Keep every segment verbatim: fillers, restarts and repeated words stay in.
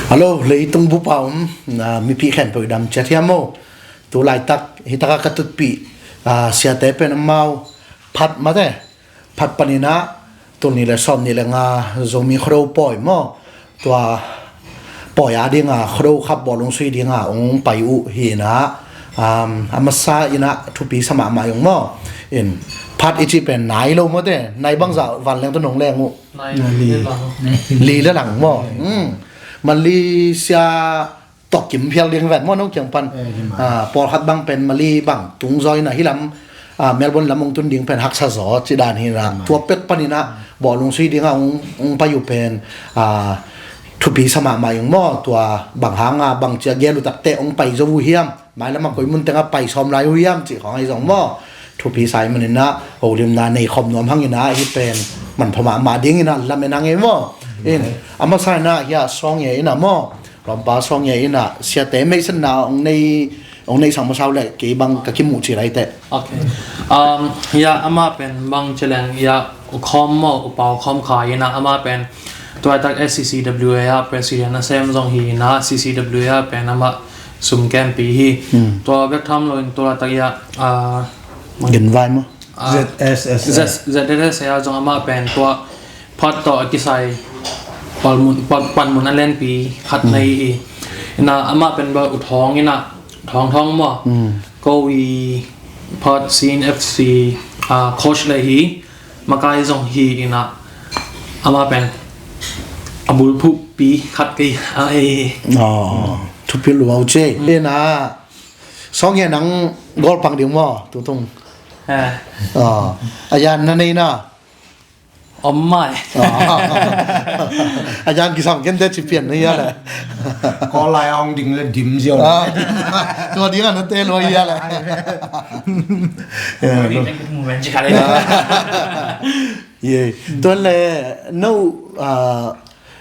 Hello, leitung bup a om, ah, mipi khempeuh i dam ciat hiam maw? Tu laitak hi taka ka tutpih, ah, siate pen amau Phat mate, Phat panin ah tul nih le sawm nih le nga Zomi Khuado pawi maw? Tua pawi a ding a Khuado khap bawlung sui ding a hong pai uh hi in ah, um, a masa in ah thupi sa mahmah hi ung maw? In, Phat i cih pen nai lo mate, nai bangzah vanleng tawh nong leng uh? Nai. Nai li. Li le lang. Li le lang maw? Mm. Malaysia tawh kim phial ding ven maw, no kiang pan? Eh, hi mah. Ah, pawlkhat bang pen Mali bang tung zaw in ah hi lam, ah, Melbourne lam hong tun ding pen haksa zaw ci dan hi in ah. Hi mah. Tua pek panin ah bawlung sui ding a hong, hong pai uh pen, ah, thupi sa mahmah hi ung maw? Tua bang hang a bang ci a gel uh tak teh hong pai zo uh hiam? Mailam a koi mun teng a pai sawm lai uh hiam cih khawng ahi zong maw? Thupi sa ahih manin ah holimna nei khawm nuam hang in ah, hih pen manpha mahmah ding in ah lamen hang ei maw? In, a masa in ah hih a Sawng Ye in ah maw? Lawmpa Sawng Ye in ah siate meihsetna hong nei, hong neihsak masa uh leh kei bang ka kimuh ci lai teh. Ok. Um, hih a amah pen bang ci leng, hih a U Khawm maw, U Pau Khawm Khai in ah amah pen tu laitak S C C W A a president a sem zong hi in ah, C C W A a pen amah sum kempi hi. Hmm. Tua bek tham loin tu laitak hih a, ah, Genvai maw? Ah, Z S S A. Z-, Z S S A a zong amah pen tua Phat tawh a kisai panmun, pan-, panmun a lianpi khat, hmm, nei hi. In ah amah pen bel U Thawng in ah, Thawng Thawng maw? Hmm. Ko i Phat Scene F C, ah, coach le hi, makai zong hi in ah, amah pen a bulphuhpi khat kei a ei hi. Aw, thupi lua uh ci. Hmm. In ah, Sawng Ye, nang goal pang ding maw tutung? Eh. Aw, a yan na nei na? Om mai. Aw. A yan kisam kei te ci pian na hia le. Goal lai a hong ding le dim ziau. Ah, tua ding a na te lua hia le. Tua ding a na te lua hia le. Ye. Tua le no, ah,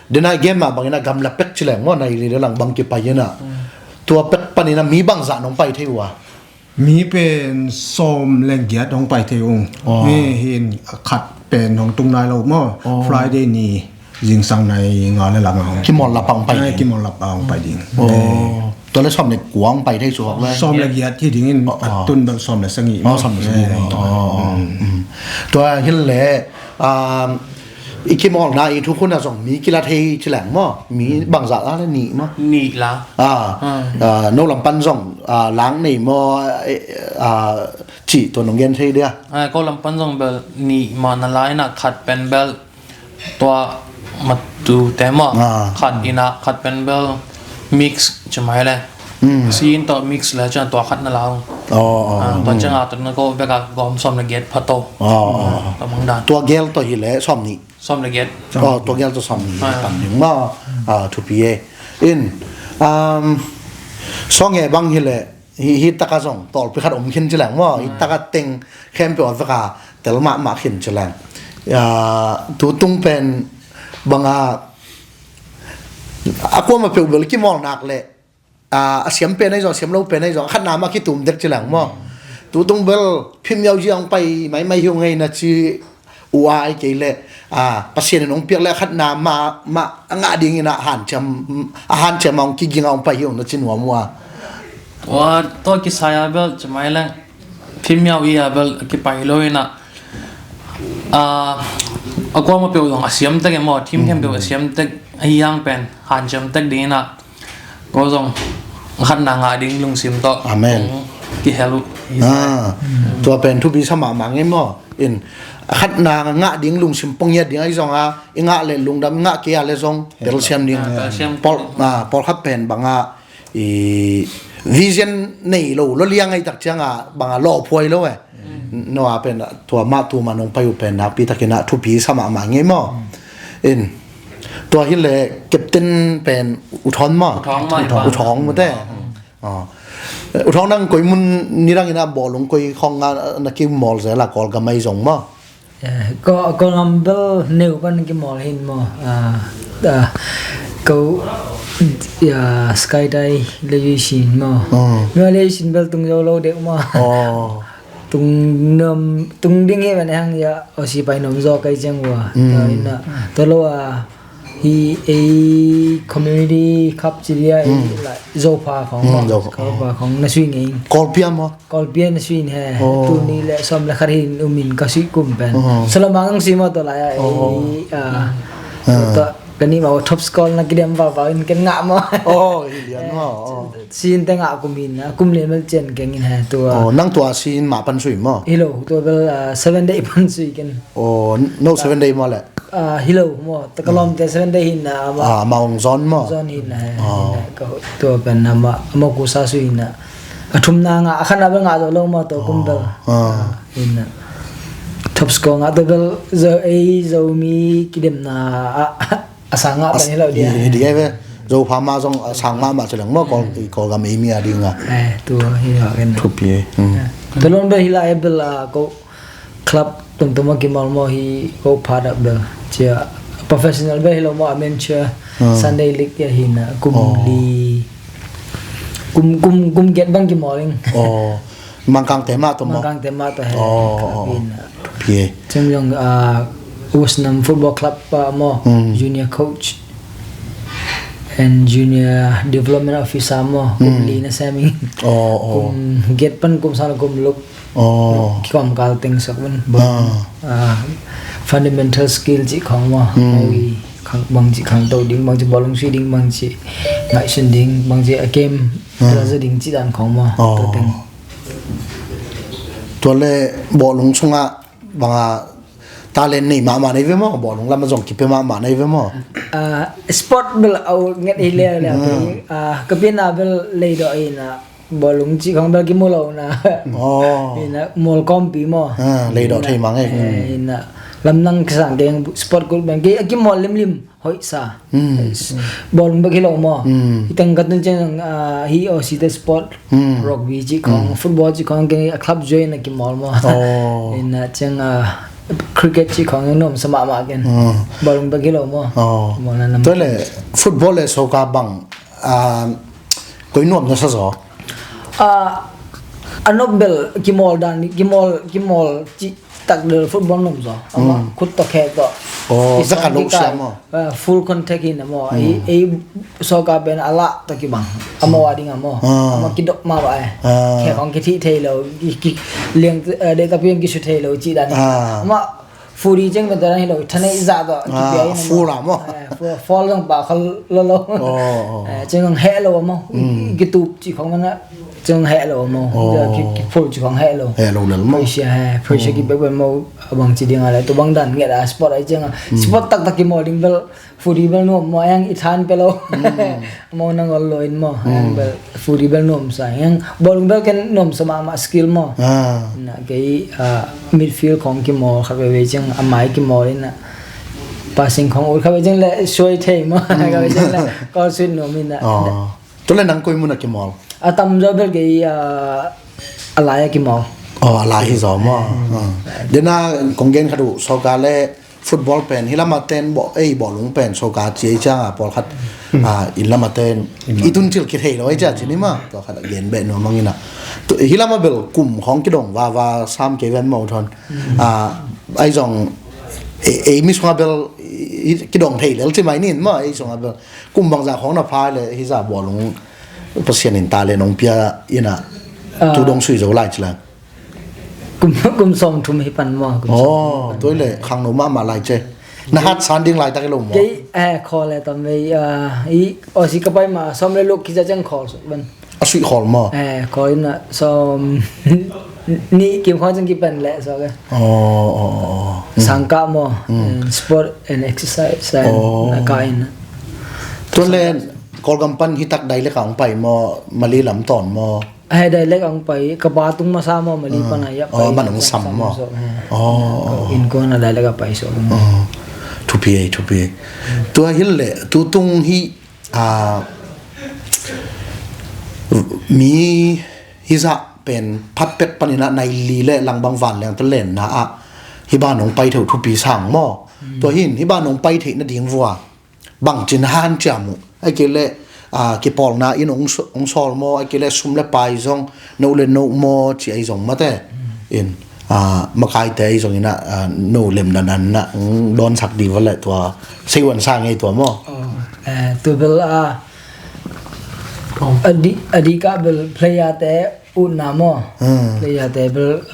dena game ah bangin ah gamla pek ci leng maw, nai li le lang bang kipai in ah. Mm. Tua pek panin ah mi bangzah nong pai thei uh a? Mi pen sawm le giat hong pai thei ung. Oh. Mi hin khat pen hong tung nai lo maw. Oh. Friday ni zingsang nai nga le lang a hong. Kimawl lap a hong pai ding. Kimawl lap a hong pai ding. Oh. Eh. Tua le sawm le kua hong pai thei suak le. Sawm le giat hi ding in, oh, oh, a tun bel sawm le sagih. Oh, sawm le sagih. Eh, oh, oh, oh. Mm. Mm. Tua hi le, um, i kimawlna i thukhun ah zong mi kila thei ci leng maw? Mi bangzah la le nih maw? Nih la. Ah, ah, no lam pan zong, ah, lang nei maw, eh, ah, cih tua nong gen thei dia? Ah, ko lam pan zong bel nih mah na la in ah khat pen bel tua matu te maw? Ah. Khat in ah, khat pen bel mix ci mai le. Hmm. Sin tawh mix le cun tua khat na la ung. Oh, oh, ah, tua, hmm, ciang a tua na ko bek a gawm sawm le giat pha to. Oh, oh. Ah, tua bang dan. Tua gel tawh hi le sawm nih. Sawm le giat. Oh, tua gel tawh sawm nih. Ah. Pan ding maw? Ah, thupi e. In, um, Sawng Ye bang hi le, hi, hi taka zong tawlpi khat om khin ci leng maw? Hi, ah, taka teng khempeuh a vek a tel mahmah khin ci leng. Ah, tutung pen bang a, a kuamah peuh bel kimawl nak le, ah, a siam pen ahi zong, a siam lo pen ahi zong, a khatna mah kitum dek ci leng maw? Tutung bel phim yau zia hong pai maimai hi ung ei na ci uh a, ahih kei leh, ah, Pasian in hong piak le a khatna mah, mah a ngah ding in ah hanciam, a hanciam a hong kiging a hong pai hi ung na ci nuam uh a? Tua, tua kisai a bel ci mai leng phim yau i a bel kipai lo in ah, ah, a kuamah peuh zong a siam tek e maw, team khempeuh a siam tek, a hiang pen hanciam tek ding in ah, ko zong khatna ngah ding lungsim tawh. Amen. Kong kihel uh. Ah, tua pen thupi sa mahmah ngei maw? In, khatna ngah ding lungsim pong hiat ding ahi zong a, i ngah le lungdam, i ngah kei a le zong telsiam ding. Ah, telsiam. Pawl, ah, pawlkhat pen bang a, i vision nei lo, lo liang ahi tak ciang a bang a lawhphuai lo e. Mm. No a pen tua mah tu mah nong pai uh pen nakpi takin ah thupi sa mahmah ngei maw? Mm. In, tua hi le captain pen U Thawng maw? U Thawng maw? U Thawng maw te? Mm. Ah. U Thawng, nang koi mun nidang in ah bawlung koi khawng ah na kimawl zel a, Kawlgam ahi zong maw? Eh, Kawl, Kawlgam bel neu pan kimawl hin maw? Ah, ah, ko, ya, skydive le yu sin maw? Mm. Nua le yu sin bel tung zo lo deuh maw? Oh. Tung nuam, tung ding hi ven hang ya, Aussie pai nuam zaw kai ciang ua. Mm. Tua in ah, tua lo a, Hi ei community cup ci dia ei, like, Zopha khong maw? Zopha khong na sui ngei in. Kawlpi ah maw? Kawlpi ah na sui in he. Tuni le sawm le khat hi in um in ka sui kum pen. Solomon ang sui maw tua lai ah ei, ah, tua ka nih maw top score na kidem valval in ken ngah maw? Oh, hi lian maw? Sin te ngah kum in, a kum lian bel cian keng in he tua. Oh, nang tua sin mah pan sui maw? Hi lo, tua bel, ah, seven day pan sui ken. Oh, no seven day maw le? Ah, hi lo maw, ta ka lawmte seven day hi na ama. Ah, ama ong zon maw? Zon hi na he. Tua pen ama, ama kusa sui hi na. A thumna ngah, a khatna bel ngah zo lo maw tua kum bel. Ah, hi na. Top score ngah tua bel zo ei Zomi kidemna a, a sang ngah pen hi lo dia. Hi dia ve. Zopha mah zong a sang mahmah ci leng maw, Kawl, Kawlgam ei mi a ding a. Eh, tua hi lo ken. Thupi ei. Tua lon bel hi lai bel a ko club tumtum a kimawl maw hi ko phat ah bel. Cia professional bel hi lo maw, amateur Sunday league ya hi na kum li. Kum, kum, kum giat bang kimawl ing. Mangkangte mah tua maw? Mangkangte mah tua he. Hi na. Thupi ei. Ciang zong, ah, Usnam Football Club ah maw, junior coach and junior development officer maw, kum li na sem ing. Kum giat pan kum sang kum luk. Kikom kal teng sak un. Fundamental skill cih khong maw. Mawi khang, bangci khangto ding, bangci bawlung sui ding, bangci ngaihsun ding, bangci a game la za ding cih dan khong maw. Tua teng. Tua le bawlung sungah banga talent nei mahmah nei ve maw, bawlung lamah zong kipia mahmah nei ve maw? Ah, sport bel au nget hi leuleu. Ah, ka pianna bel leidawh hi na. Bawlung cih khong bel kimu lo na. Hi na, mawl kawmpi maw. Ah, leidawh thei mang ei. Hi na, lamdang kisang keng sport kul bang kei a kimawl limlim hoih sa. Bawlung bek hi lo maw. Hi teng ka tun ciang, ah, hi Aussie te sport, rugby cih khong, football cih khong kei a club join a kimawl maw. Hi na ciang, ah, cricket cih khong nuam sa mahmah ken. Bawlung bek hi lo maw. Tua le football le soccer bang, ah, koi nuam na sa zaw? Ah, a nop bel kimawl dan, kimawl, kimawl cih tak del football nuam zaw. Amah khut tawh khek tawh. Za ka lo sia maw? Ah, full contact hi na maw. Ei, ei soccer pen a lah tawh kibang. Amah wa ding a maw. Amah kidop mah bah e. Khek hong kithih thei lo, ki, ki, liang, eh, deh tapi hong kisu thei lo cih dan. Amah furi ciang pen tua dan hi lo, thaneih zah tawh kipia hi na maw. Full a maw? Eh, full, full zong pau kha lo lo. Eh, ciang zong heh lo a maw. Kitup cih khong man a, ciang heh lo a maw. Ki, kiphul cih khong heh lo. Heh lo lel maw. Pressure he, pressure kibek bek maw. A bang ci ding a le, tu bang dan nget a sport ai ciang a. Sport taktak kimawl ding bel, furi bel nuam maw, yang i than pe lo. Maw nang ol lo in maw, yang bel furi bel nuam sa, yang bawlung bel ken nuam sa mahmah skill maw. Na kei, ah, midfield khong kimawl khat veve ciang, a mai kimawl in na. Passing khong ut khat veve ciang le suai thei maw, khat veve ciang le kawlsuit nuam in na. Tu le nang koi mun a kimawl? A tamzaw bel kei, ah, a lai a kimawl. Oh, a lai hi zaw maw. Dena kong gen khat uh, soccer le football pen, hi lama ten baw, ei, bawlung pen, soccer ci ei ciang a, pawlkhat, ah, inn lama ten, i tun cil kithei lo ei ciang ci ni ma, pawlkhat a gen beh nuam ang ina. Hi lama bel kum khong kidong vava sam kei ven maw thawn. Ah, ai zong, ei, ei mi sunga bel, i, kidong thei lel ci mai nin ma, ei sunga bel. Kum bangza khong na phai le, hi za bawlung, Pasian in talent ong pia ina, tu dong sui zo lai ci lai. Kum, kum sawm thum hi pan maw, kum sawm thum hi pan. Tua le khangno mahmah lai ce. Na hat san ding laitak hi lo maw? Kei, eh, khawl le tam vei, ah, i, Aussie ka pai ma, sawm le luk kiza ciang khawl suk ban. A suih khawl maw? Eh, khawl ina, sawm nih kim khawl ciang kipan le, so ke. Sangkah maw, eh, sport and exercise, eh, na ka ina. Tua le, Kawlgam pan hi tak dai le ka ong pai maw, Mali lam tawn maw? Ai, direct ang pai, ka pa tung masa maw, Mali pan a ya pai. Oh, man ong sam maw? Oh, oh. Innkuan a direct a pai so. Oh. Thupi ei, thupi ei. Tua hi le, tu tung hi, ah, mi hi za pen phat pet pan ina nai li le lang bang van leng ta len na a. Hi ba nong pai theu thupi sang maw? Tua hin, hi ba nong pai thei na ding vua. Bangcin hanciam uh, a kile, ah, kipawlna in ong s-, ong sawl maw, a kile sum le pai zong, no le no maw, ci ai zong mate. In, Ah, makaite i zong ina, ah, no lem dan dan na, mm, don sak di vale tua, sei wan sa ngei tua mo. Oh, eh, tu bel, ah, adi, adi ka bel player te utna mo. Hmm. Player te bel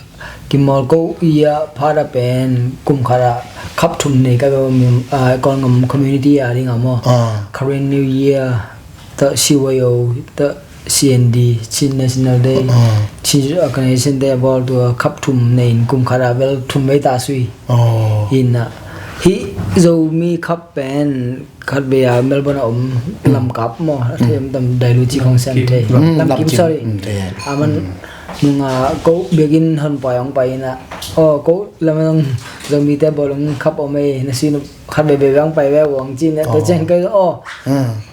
kimawl ko ia phara pen kum khara cup thum nei ka bel mi, ah, Kawlgam community a ding a mo. Ah. Karen New Year, ta C Y O, ta C N D, Chin National Day, ah, Chin Youth Organization te a bawl tua cup thum nei in kum khara bel thum vei ta sui. Oh. Ina. Hi Zomi cup pen khat bei a Melbourne a om Lamkap maw, a thei om tam Dailuchi kong sem thei. Lamkim, sorry. Aman nunga ko biakin hon pai ong pai ina. Oh, ko lamang Zomi te bawlung kap om ei, na sui khat bei bei bang pai ve wang chin na, to cheng kai, oh.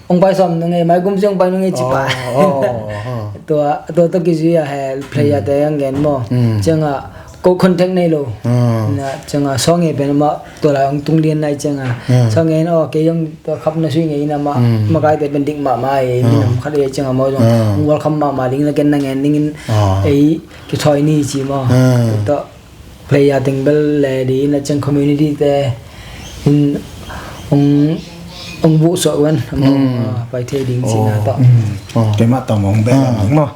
Ong pai som nung ei, mai kum si ong pai nung ei ci pai. Tua, tua to kizui a he player te ang gen maw. Cheng a ko contact nei lo. Na cheng a song ei pen ma tua lai ong tung lian nai cheng a. Song ei na, oh, kei ong tua khap na sui ngei na ma, makaite pen dik mahmah ei, minam khat ei cheng a maw zong ong welcome mahmah ding na ken na ngen dingin ei kithawi ni ci maw. Tua player teng bel le di na cheng community te in ong, ong buh suak wan maw, ah, pai thei ding ci na tawh. Keimah tawh mong bel lam ding maw.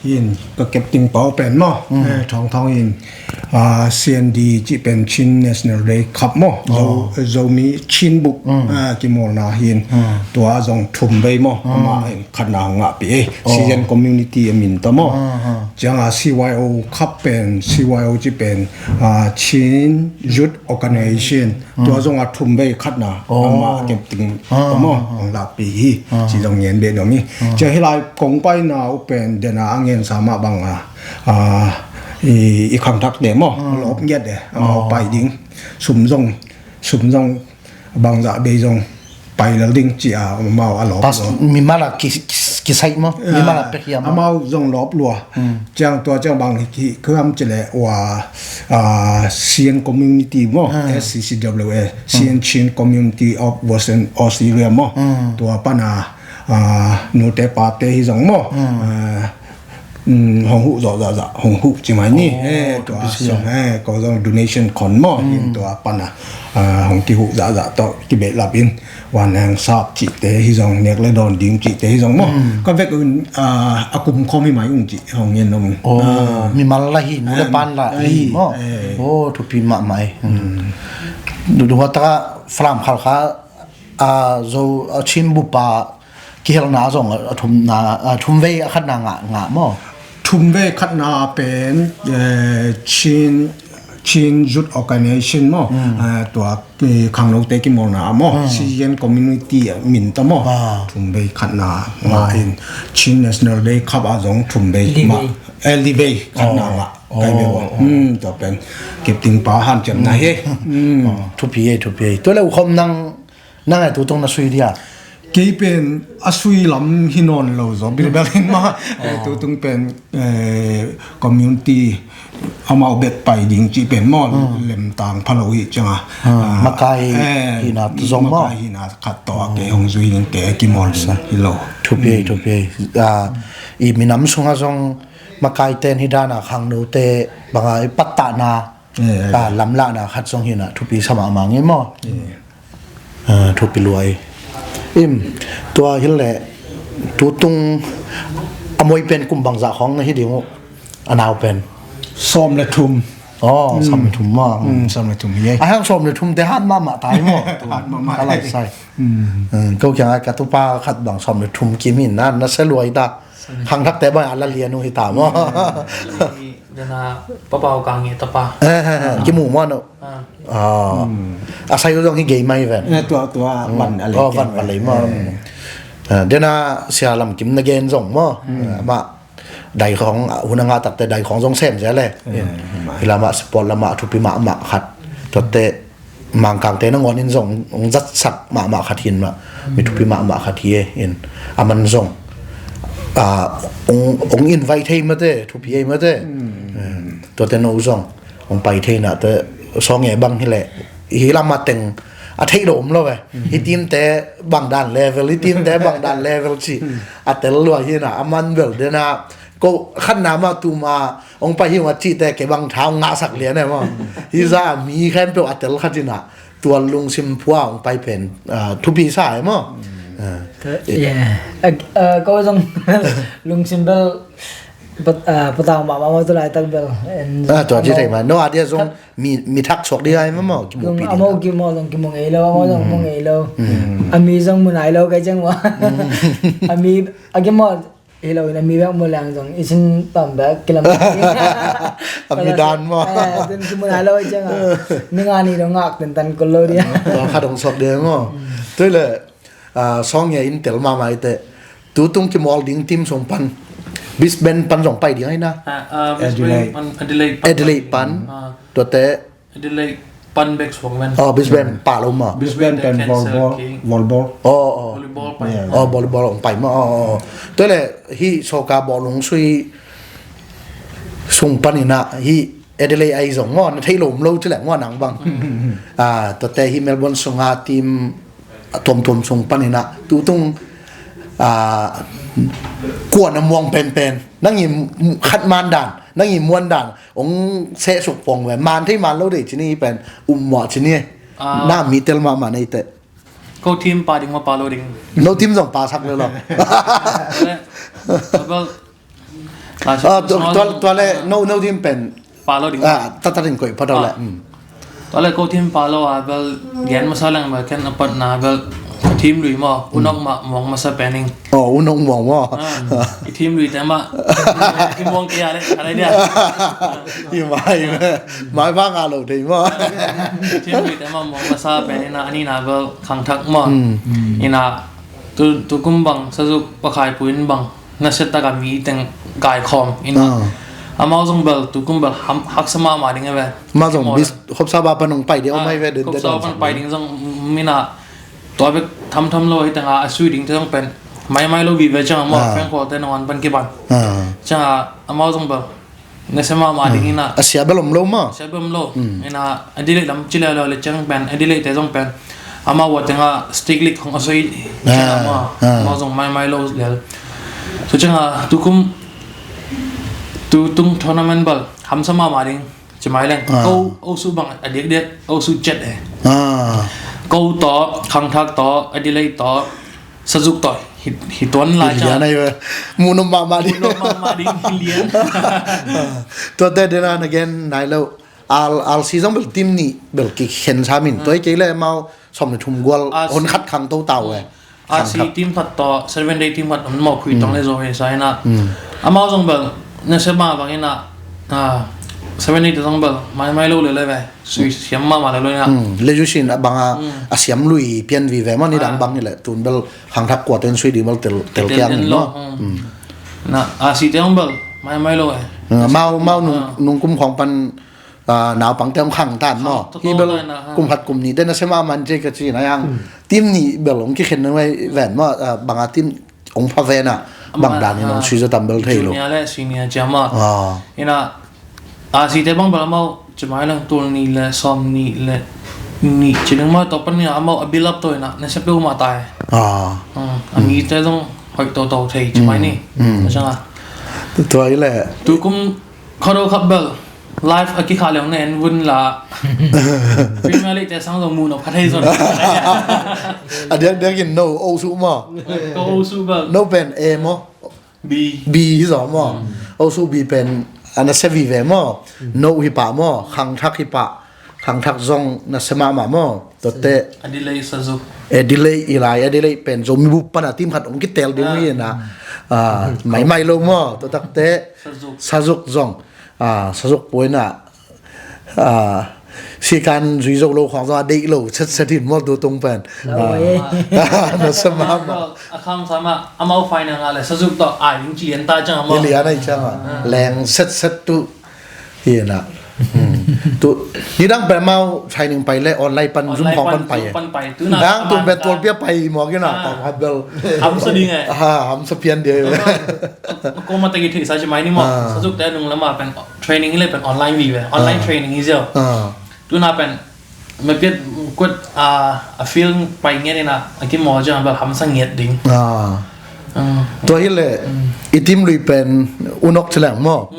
Hin ka captain pau pen maw. Eh, thong thong in ah, C N D cih pen Chin National Day Cup maw. Zo, Zomi Chin Book, ah, kimawlna hin. Tua zong thum vei maw. Amah in khatna ngahpih ei. Chin Community a min ta maw. Ciang a C Y O Cup pen, C Y O cih pen, ah, Chin Youth Organization. Tua zong a thum vei khatna. Amah a kep ting ta maw. Ong lakpih hi. Ci zong ngen beh nuam hi. Ciang hilai kong paina uh pen dena a ngensa mah bang a. Ah, i, i khangthakte maw, a lawp ngiat e, amau pai ding. Sum zong, sum zong, bangzah bei zong, pai lel ding ci a, amau a lawp zong. Mimal a ki, ki, kisai maw, mimal a pek hiam maw. Amau zong lawp lua. Ciang tua ciang bang hi, hi, khuam ci le, ua, ah, Sian Community maw, S C C W A, Sian Chin Community of Western Australia maw. Tua pana, ah, nute pate hi zong maw. Ah, hong huh zawh zahzah, hong huh ci mai ni. Eh, tua sung, eh, ko zong donation khon maw, hin tua pana, ah, hong kihuh zahzah tawh kibehlap in, Waneng Sap cihte hi zong, nek le dawn ding cihte hi zong maw. Ka vek un, ah, a kum khawm hi mai ung cih hong ngen ung. Oh, mimal la hi, nu le pan la hi maw. Oh, thupi mahmah ei. Duhduh taka Falam Khalkha, ah, Zo, ah, Chin bupa kihelna zong a thumna, a thum vei a khatna ngah, ngah maw? Thum vei khatna pen, eh, Chin, Chin Youth Organization maw? Eh, tua, eh, khangnote kimawlna maw? Sian Community min ta maw? Thum vei khatna ngah in Chin National Day Cup a zong thum vei ma, eh, li vei khatna ngah. Kai vei maw? Hmm, tua pen captain pa hanciamna hi. Thupi ei, thupi ei. Tua le u khom nang, nang e tutung na sui dia? Kei pen a sui lam hi nawn lo zaw bilbel in mah. Eh, tutung pen, eh, community amau bek pai ding cih pen maw, lemtang pha lo hi ciang a. Ah, makai hina zong maw, makai hina khat tawh a kei hong zui ding te kimawl ding hi lo. Thupi ei, thupi ei. Ah, i minam sungah zong makai ten hi dana khangnote banga i pattahna, ah, lamlahna khat zong hina thupi sa mahmah ngei maw. Ah, thupi luai. Im, tua hileh tutung a moi pen kum bangzah khawng na hi ding uh, a nau pen? Sawm le thum. Oh, sawm le thum maw. Mm, sawm le thum hi ei. A hang sawm le thum te hat mahmah tai maw. Hat mahmah. Ka lai sai. Mm. Mm, ko kiang ai ka tupa khat bang sawm le thum kim hi na, na se luai ta. Khangthakte bang a la lian uh hi ta maw. Dena papau kang nge tapa. Eh, eh, eh, kimu maw no. Ah. A sai uh zong hi gei mai ven. Eh, tua, tua van a lei. Oh, van a lei maw. Eh, dena sia lam kim na gen zong maw. Amah dai khawng, hun a ngah takte dai khawng zong sem zel e. Hi lamah sport lamah thupi mahmah khat. Tuate Mangkangte nangawn in zong hong zatsak mahmah khat hi in mah, mi thupi mahmah khat hi e in. Aman zong, ah, hong, hong invite thei mate, thupi ei mate. Eh, tuate no zong hong pai thei nate, sawng e bang hileh, hi lamah teng a theih lo om lo e. Hi team te bang dan level, hi team te bang dan level ci a tel lua hi na, aman bel dena Ko khatna mah tuma hong pai hi ung a cihte kei bang tha hong ngahsak lian e maw. Hi za mi khempeuh a tel khat in ah tua lungsim phua hong pai pen, ah, thupi sa e maw. Ah, yeah. Ah, ah, ko zong lungsim bel pat-, ah, patau mahmah maw tu laitak bel. Ah, tua ci thei mah. No a dia zong mi, mi thak suak ding ai maw, kimuh pi ding. Amau kimuh zong kimuh ngei lo, amau zong muh ngei lo. A mi zong muh nai lo kai ciang maw. A mi a kimuh hi lo in a mi bek muh leng zong i sin pam bek kilam. A mi dan maw. Eh, tun kimuh nai lo ciang a. Ni nga ni dong ngak tun tan kul lo dia. Tua khat hong suak dia maw. Tua le, ah, sawng ngia in tel mahmah i te. Tutung kimawl ding team sung pan. Brisbane pan zong pai ding ai na. Ah, ah, Brisbane Adelaide. Pan, Adelaide pan. Adelaide pan. Ah. Tuate Adelaide pan bek suang men. Oh, Brisbane pah lo maw. Brisbane pen volleyball, volleyball. Oh, oh. Volleyball pai. Yeah. Oh, volleyball hong pai maw. Oh, oh, oh. Tua le hih soccer bawlung sui sung panin ah hih Adelaide ai zong maw, na theih lo om lo ci leng maw nang bang. Ah, tuate hih Melbourne sunga team a tuamtuam sung panin ah tutung, ah, kua na muang penpen. Nang i khat man dan, nang i muan dan hong sehsuk pong ve. Man thei man lo dei ci ni pen um muah ci ni. Ah. Na mi tel mahmah nei te. Ko team pa ding maw pa lo ding? No team zong pa sak lo lo. Tua le, tua bel, ah, tua, tua, tua le, no, no team pen pa lo ding. Ah, tata ding koih pa lo le. Ah. Tua le ko team pa lo a bel gen masa leng bel ken a patna bel team lui maw, unok mah muang masa pen ing. Oh, unok muang maw. Ah, i team lui te mah i muang kei a le, a le dia. I mai, mai bang a lo thei maw. I team lui te mah muang masa pen ina, a nihna bel Khangthak maw. Ina tu, tukum bang Sazuk Pakhai Puin bang nasia taka mi teng kaikhawm in ah. Amau zong bel tukum bel ham, haksa mahmah ding e ve. Amau zong bis, Khopsa ba pan hong pai ding om mai ve den. Khopsa pan pai ding zong mina tua bek thamtham lo hi teng a, a sui ding te zong pen maimai lo vive ciang a maw, Frank Hall te nong an pan kipan. Ciang a amau zong bel nasia mahmah ding in ah. A sia bel om lo maw. Sia bel om lo. In ah Adelaide lam ci le lo le ciang pen, Adelaide te zong pen amau a teng a Stick League hong a soi ciang a maw, amau zong maimai lo lel. So ciang a tukum tutung tournament bel hamsa mahmah ding ci mai leng. Ko Osu bang a diakdiak Osu cet e. Ko tawh, Khangthak tawh, Adelaide tawh, Sazuk tawh hi, hi tuan lai ciang. Lian ai ve. Muh nop mahmah ding. Muh nop mahmah ding hi lian. Tuate dena na gen nai lo. Al, Alsi zong bel team nih bel kikhen sa min. Tua hi kei le amau sawm le thum gual hon khat khang to tau e. Alsi team khat tawh Seven Day team khat om maw, Khui Tong le Zo he sa hi na. Amau zong bel nasia mah bang in ah, ah, Seven Day te zong bel maimai lo le le ve. Sui siam mahmah le lo in ah. Le zu sin a bang a, a siam lui pian vive maw, ni dang bang hi le tun bel Khangthak kua ten sui ding bel tel, tel kiang lo. Na, a si te hong bel maimai lo e. Mau, mau nung, nung kum khawng pan, ah, naupang te hong khang tan maw. Hi bel kum khat kum nih te nasia mahmah ci ka ci na yang. Team nih bel hong kikhen na mai ven maw, ah, bang a team hong pha ven a bang dan in hong sui zaw tam bel thei lo. Junior le senior ciam maw. Ina A si te bang bel amau ci mai leng tul nih le sawm nih le nih ci ding maw, tua pan nia amau a build up to ina nasia peuhmah ta e. A mi te zong hoih toto thei ci mai ni. Tua hi le tukum Khaw Kap bel live a kikhah leng na en vun la Premier League te sang zong muh nop kha thei zon. A diakdiak in no Osu maw. Ko Osu bel no pen e maw. B. B hi zaw maw. Osu B pen a nasia vive maw. No hi pah maw, Khangthak hi pah. Khangthak zong nasia mahmah maw. Tuate Adelaide, Sazuk. Adelaide i lai, Adelaide pen Zomi bup pana team khat hong kitel ding hi na. Maimai lo maw. Tua takte Sazuk zong, Sazuk puina sikan zui zo lo khawng zong a deih lo setset in maw, tu tung pen. Nasia mahmah. A kham sama amau final ngah le Sazuk tawh ai ding ci lian ta ciang amau. Lian ai ciang a leng setset tu hi na. Tu nidang pen amau training pai le online pan Zoom khawng pan pai. Nang tu pen tualpia pai mawk in a tawm khat bel hamsa ding e. Hamsa pian dia. Ko mah tagi theihsa ci mai ni maw. Sazuk te nung lama pen training hi le pen online vive, online training hi ziau. Tuna pen mapiat kuat a field pai ngiat ina a kimawl ciang bel hamsa ngiat ding. Ah. Tua hileh i team lui pen U Nok ci leng maw?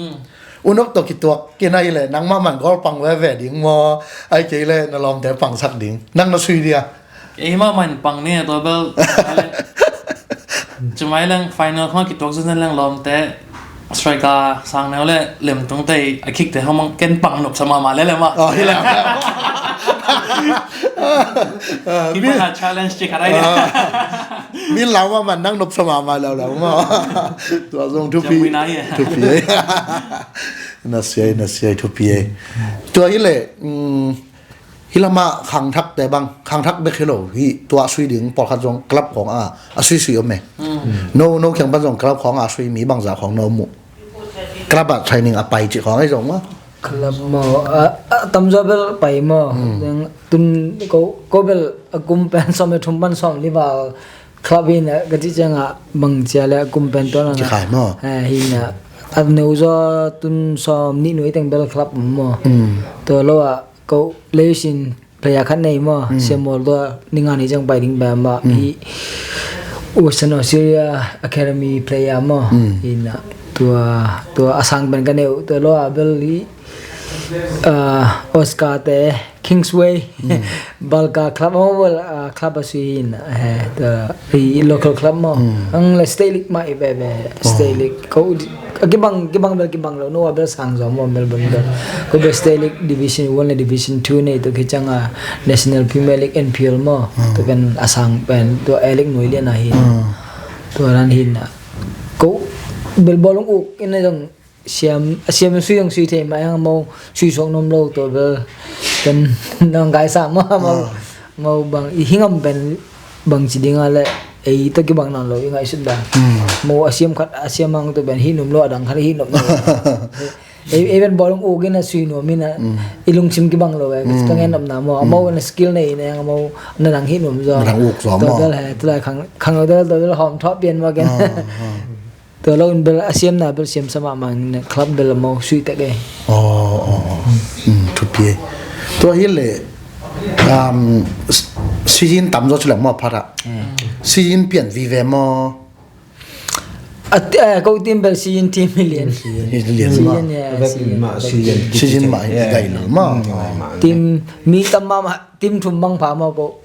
U Nok tawh kituak kei na hileh nangmah man goal pang veve ding maw? Ahih kei leh na lawmte pangsak ding, nang na sui dia? Ei mah man pang ni, tua bel. Cumai leng final khong kituak zenzen leng lawmte striker Sang Neu le Lemtung te a kick te hong mang ken pang nop sa mahmah lele mah. Oh, hi leh. Keeper na challenge ci khat ai. Min lau mah man nang nop sa mahmah leuleu mah. Tua zong thupi. Thupi ei. Na siai, na siai, thupi ei. Tua hileh, mm, Hi lamah khangthakte bang, khangthak bek hi lo hi, tua a sui ding pawlkhat zong club khawng a, a suisui om e. No, no kiang pan zong club khawng a sui mi bangzah khawng na om uh? Club ah training a pai cih khawng ahi zong maw? Club maw, a, a tamzaw bel pai maw. Tun ko, ko bel a kum pen sawm le thum pan sawm li val club hi na ka cih ciangah bang cia le a kum pen tuan a kikhai maw? Hi na, a neuzaw tun sawm nih nuai teng bel club om maw? Tua lo ah ko leisin player khat nei maw, Siam Mawl tua ni nga ni ciang pai ding bia mah hi. Western Australia Academy player maw. Hi na tua, tua a sang pen ka neu, tua lo a bel hi, ah, Oscar te, Kingsway, Balka club maw, bel, ah, club a sui hi na, eh, tua hi local club maw. Ang le State League mah i bebe, State League ko a kibang, kibang bel kibang lo, no a bel sang zaw maw Melbourne bel. Ko bel State League Division One le Division Two nei tua khit ciangah National Premier League, N P L maw. Tua pen a sang pen tua A League nuai lian a hi. Tua ran hi na. Ko bel bawlung uk in a zong siam, a siam sui zong sui thei mah ang maw, sui suak nuam lo tua bel. Pen nong kai sa maw, maw, maw bang i hingam pen bang ci ding a le ei tawh kibang nawn lo i ngaihsut dan. Maw a siam khat a siam ang tu pen hi nuam lo, a dang khat hi nuam lo. Ei, ei pen bawlung uk in a sui nuam in a i lungsim kibang lo e. Ka ngen nuam na maw, a maw in a skill nei in a maw na dang hi nuam zaw. Na dang uk zaw maw. Tua bel he, tulai khang, khang lo tua bel hawm thawh pian maw ken. Tua lo in bel a siamna bel siam sa mahmah in club bel a maw sui tek e. Aw, aw, aw. Thupi e. Tua hi le, um, s-, season tam zaw ci leng maw phat ah. Season pian vive maw? A ti-, eh, ko team bel season team hi lian. Hi lian maw? Season, yeah, season. Season mah hi gai lo maw? Team mi tam mahmah, team thum bang pha maw ko.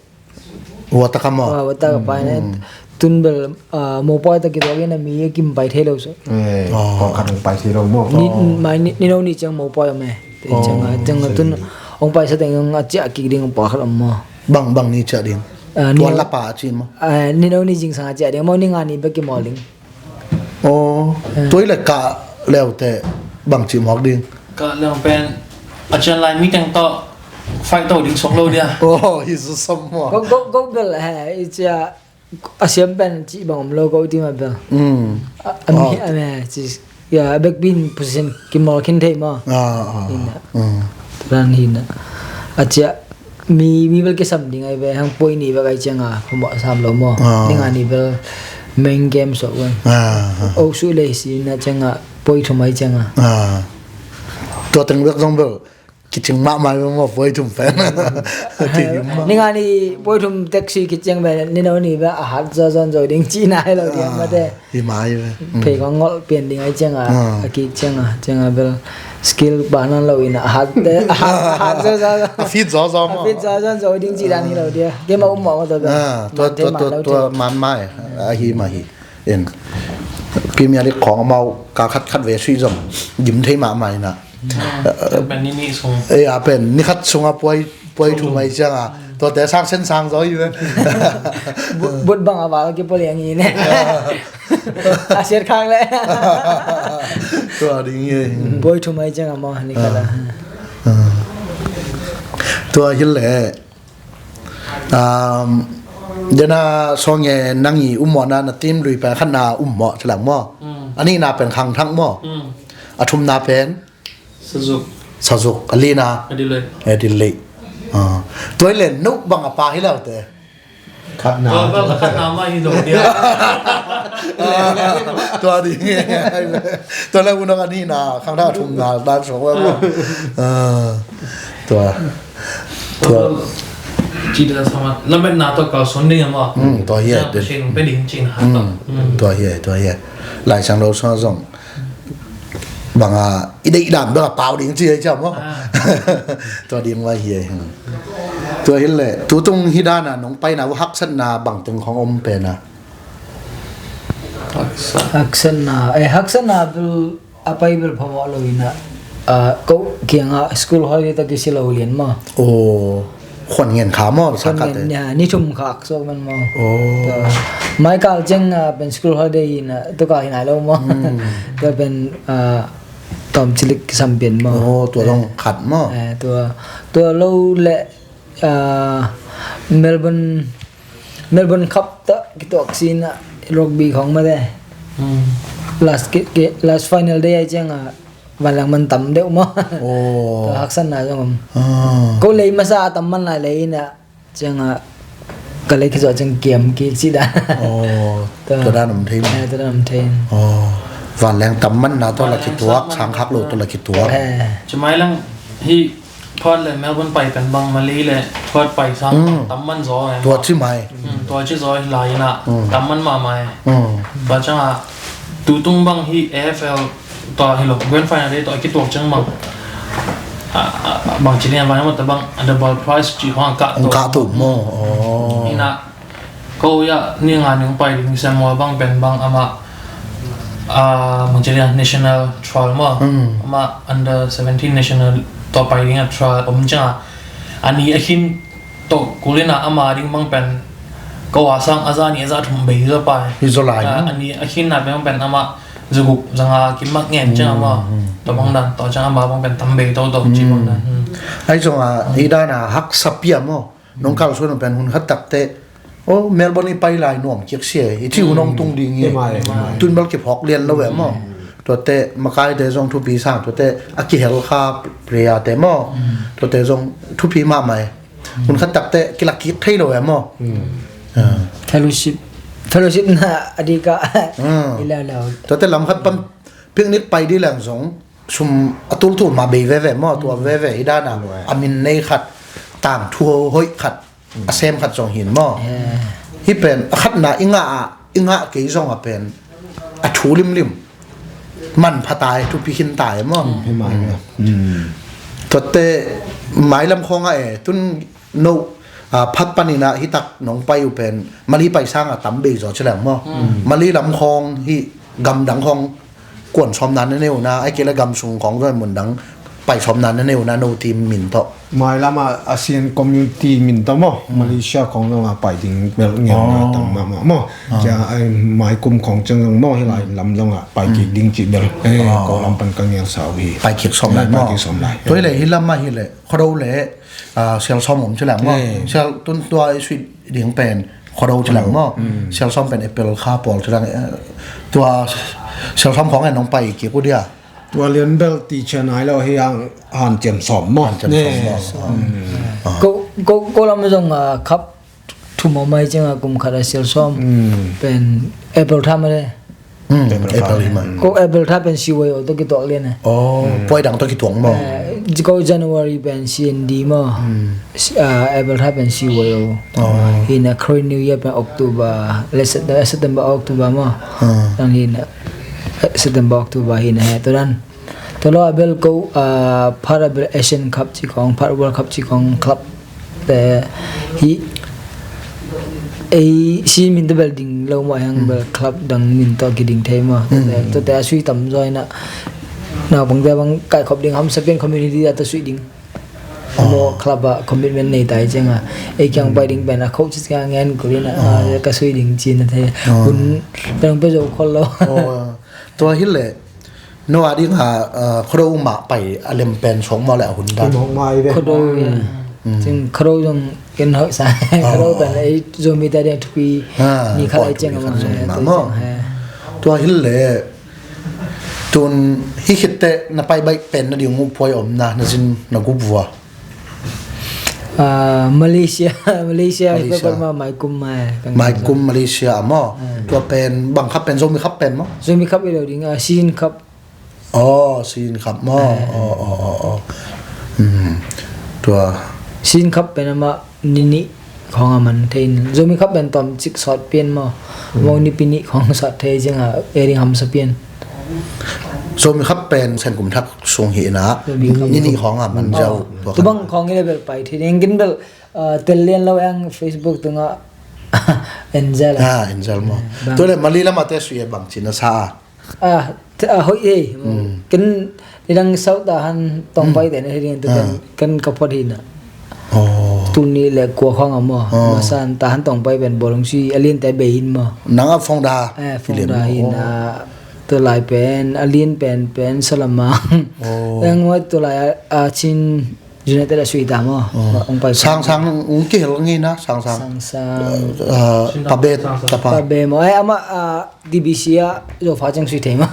Wataka maw? Wataka pai ne. Tun bel, ah, Mopoi ta kituak in a mi a kim pai thei lo so. Eh, kong khat hong pai thei lo maw? Ni, mai ni, ni no ni ciang Mopoi om e. Te ciang a, ciang a tun hong pai sa teng hong a ciah kik ding hong pawlkhat om maw? Bang, bang ni ciah ding? Ah, ni tuan no, lapa a ci maw? Ah, ni no ni zingsang a ciah ding maw, ni nga ni bek kimawl ding. Aw, tua hi le kah leute bang ci mawk ding? Kah leu pen a cian lai mi teng tawh fight to ding suak lo dia. Aw, hi su som maw? Go, go, go bel he, i cia a siam pen ci bang om lo go ti ma bel. A, a mi, a mi, ci, ya, a bek bin position kimawl khin thei maw? Ina. Ran hi na. A cia mi, mi bel kisam ding ai ve, hang poi ni bek ai ciang a, phamawh sam lo maw. Ni nga ni bel main game so wen. O su le si na ciang a, poi thum ai ciang a. Tua teng bek zong bel kicing mahmah maw, poi thum pen. Ni nga ni poi thum tek si kicing pen, ni no ni bel a hat zaw zaw zaw ding ci na ai lo ding mate. Hi mai ve. Phei kong ngol pian ding ai ciang a, a kik ciang a, ciang a bel skill ba nan lo in a hat te, a hat, a hat zaw zaw. A fit zaw zaw maw. A fit zaw zaw zaw ding ci dan hi lo dia. Game a um maw maw tua bel. Ah, tua, tua, tua, tua man mai. A hi ma hi. In. Premier League khong amau ka khat khat ve sui zong gim thei mahmah in a. Pen ni ni sung. Eh, a pen ni khat sung a puai, puai thum ai ciang a. Tuate sang sen sang zaw hi ve. But, but bang a val ki poli ang i ne. A siat khang le. Tua ding hi. Puai thum ai ciang a maw ni khat a. Tua hi le. Um, dena song e nang i um maw na, na team lui pen khat na um maw, ci lang maw. A ni na pen khang thak maw. A thum na pen. Sazuk. Sazuk, a li na. Adelaide. Adelaide. Ah. Tua hi le no bang a pa hi lau te. Khat na. Tua bang khat na mah hi lo dia. Tua ding. Tua le U Nok a ni na, khang thak a thum na, dan song le. Ah. Tua. Tua. Cih dan sama lametna tawh kalsuan ding a maw? Mm, tua hi a, tua hi a. Tua hi a, tua hi a. Lai Siangtho sungah zong banga i deih dan bek a pau ding ci hi ciah maw? Tua ding vai hi a. Tua hi leh tutung hih dana nong paina uh haksatna bangteng khong om pen a? Haksatna, eh, haksatna bel a pai bel phamawh lo in a, ah, ko kiangah school holiday tawh kisi lo lian maw? Aw, khuan ngen kha maw, sa khat te. Ni thum khak suak man maw? Aw. Tua, mai kal ciang, ah, pen school holiday in a, tua kal hi nai lo maw? Tua pen, ah, tawm cilik kisam pian maw? Aw, tua zong khat maw? Eh, tua, tua lo leh, ah, Melbourne Melbourne Cup tawh kituak sin a rugby khong mate. Last final day ai ciang a vanleng man tam deuh maw? Tua haksatna zong om. Ko lei masa a tam man lai lei in a ciang a ka lei khit zawh ciang kiam kik cih dan. Tua dan om thei maw? Tua dan om thei. Vanleng tam man na tawh la kituak, sang khak lo tawh la kituak. Ci mai lang hi. Perth le Melbourne pai pen bang, Malay le Perth pai sang tam man zaw e. Tua ci mai. Tua ci zaw e lai in a tam man mahmah e. Tua ciang a tutung bang hi A F L tua hi lo grand final day tua kituak ciang bang, bang ci lian vai mawh ta bang, double prize ci hong kah to. Kah to maw? Ina Ko ia ni nga ning pai ding Samuel bang pen bang amah, ah, bang ci dia national trial maw? Amah under seventeen national tawh pai ding a trial om ciang a, a ni a khin tawh kul in a ama ding bang pen ko a sang a za ni a za thum bei zaw pai. Hi zaw lai. Ah, a ni a khin na pen bang pen amah zuguk zanga kimak ngen ciang a maw? Tua bang dan tua ciang ama bang pen tam bei toto ci bang dan. Ai zong a i dan a haksa pia maw? Nong kalsuan uh pen hun khat takte, oh, Melbourne i pai lai nuam kiak sia, i ci hun hong tung ding hi. Tun bel kiphawk lian lo ve maw? Tuate makaite zong thupi sang, tuate a kihel kha player te maw? Tuate zong thupi mahmah hi. Hun khat takte kilak kik thei lo ve maw? Fellowship, fellowship na a dik a i leuleu. Tuate lam khat pan picnic pai dih leng zong sum a tultul ma bei veve maw, tua veve hi dana a min nei khat, tangthu hoih khat, a sem khat zong hin maw? Hi pen a khatna i ngah a, i ngah kei zong a pen a thu limlim, manpha tai, thupi khin tai maw? Tuate mailam khawngah e tun no, ah, phat panin ah hitak nong pai uh pen Mali pai sang a tam bei zaw ci leng maw? Mali lam khawng hi gamdang khawng kuan sawmna na neu na, ai kei le gam sung khawng zaw mundang pai sawmna na neu na, no team min tawh. Mailam a Asian community min tawh maw? Malaysia khawng zong a pai ding bel ngeuna tam mahmah maw? Cia ai mai kum khawng ciang zong maw hi lai lam zong a pai kik ding ci bel. Ko lam pan ka ngel sau hi. Pai kik sawm lai maw? Pai kik sawm lai. Tua hi le hi lam a hi le Khuado le, ah, Sialsawm om ci leng maw? Sial tun tua i suih ding pen Khuado ci leng maw? Sialsawm pen April kha pawl ci leng, eh, tua Sialsawm khawng en nong pai kik uh dia. Tua lian bel ti cia nai lo hi ang han ciam sawm maw? Han ciam sawm maw? Ko, ko, ko lam zong, ah, khap thum om mai ciang a kum khat a Sialsawm pen April tha mah le. April hi mai. Ko April tha pen C Y O tawh kituak lian e. Oh, puai dang tawh kituak maw? Eh, ko January pen C N D maw? Ah, April tha pen C Y O. Hi na Korean New Year pen October le Sep-, September, October maw? Tang hi na, eh, September, October hi na he. Tua dan. Tua lo a bel ko, ah, phat a bel Asian Cup ci khawng, phat World Cup ci khawng club te hi, ei si min te bel ding lo maw, hiang bel club dang min tawh kiding thei maw? Tuate a sui tam zaw in a, naupangte bang kaikhop ding, hamsa pian community a tawh sui ding. Maw club a commitment nei tai ciang a, ei kiang pai ding pen a coach ciang a ngen kul in a, ah, ka sui ding ci na thei. Hun teng pe zo khol lo. Tua hi le, no a ding a, ah, Khuado mah pai a lem pen suak maw le a hun dan? Khuado, ya. Cing Khuado zong ken hauh sa. Khuado pen ei Zomi te ding thupi ni khat ai ciang a maw. Tua hi le, tun hi khit teh na pai baih pen na ding uh puai om na, na zin na gup vua. Ah, Malaysia, Malaysia, Malaysia. Maikum, mai, mai kum Malaysia a maw? Tua pen bang khap pen, Zomi khap pen maw? Zomi khap i lo ding, ah, Sin Cup. Oh, Sin Cup maw? Oh, oh, oh, oh. Tua Sin Cup pen amah ni nih khawng a man thei in. Zomi Cup pen tawmcik sawt pian maw. Maw nipi nih khawng sawt thei ciangah eri hamsa pian. Zomi Cup pen Senkum Thak sung hi inah. Zomi Cup. Nipi nih khawng a man zau. Tua bang khawng i le bel pai thei ding. Ken bel, ah, tel lian lo eng Facebook tungah. Angel. Ah, Angel maw. Tua le Mali lamah te sui e bang cina sa a. Ah, hoih hei. Ken nidang sau tahan tawngpai te na hi ding tu ken ka phot hi na. Tul nih le kua khawng a maw. Masan tahan tawngpai pen bawlung sui a lian te bei in maw. Nang a founder. Eh, founder hi na. Tulai pen a lian pen pen Salamang. Eng maw tulai a Chin United a sui ta maw. Sang sang ung kihel ngi na sang sang. Sang sang. Pabe tapa. Pabe maw. Eh, ama TBC ah Zofa ciang sui thei maw.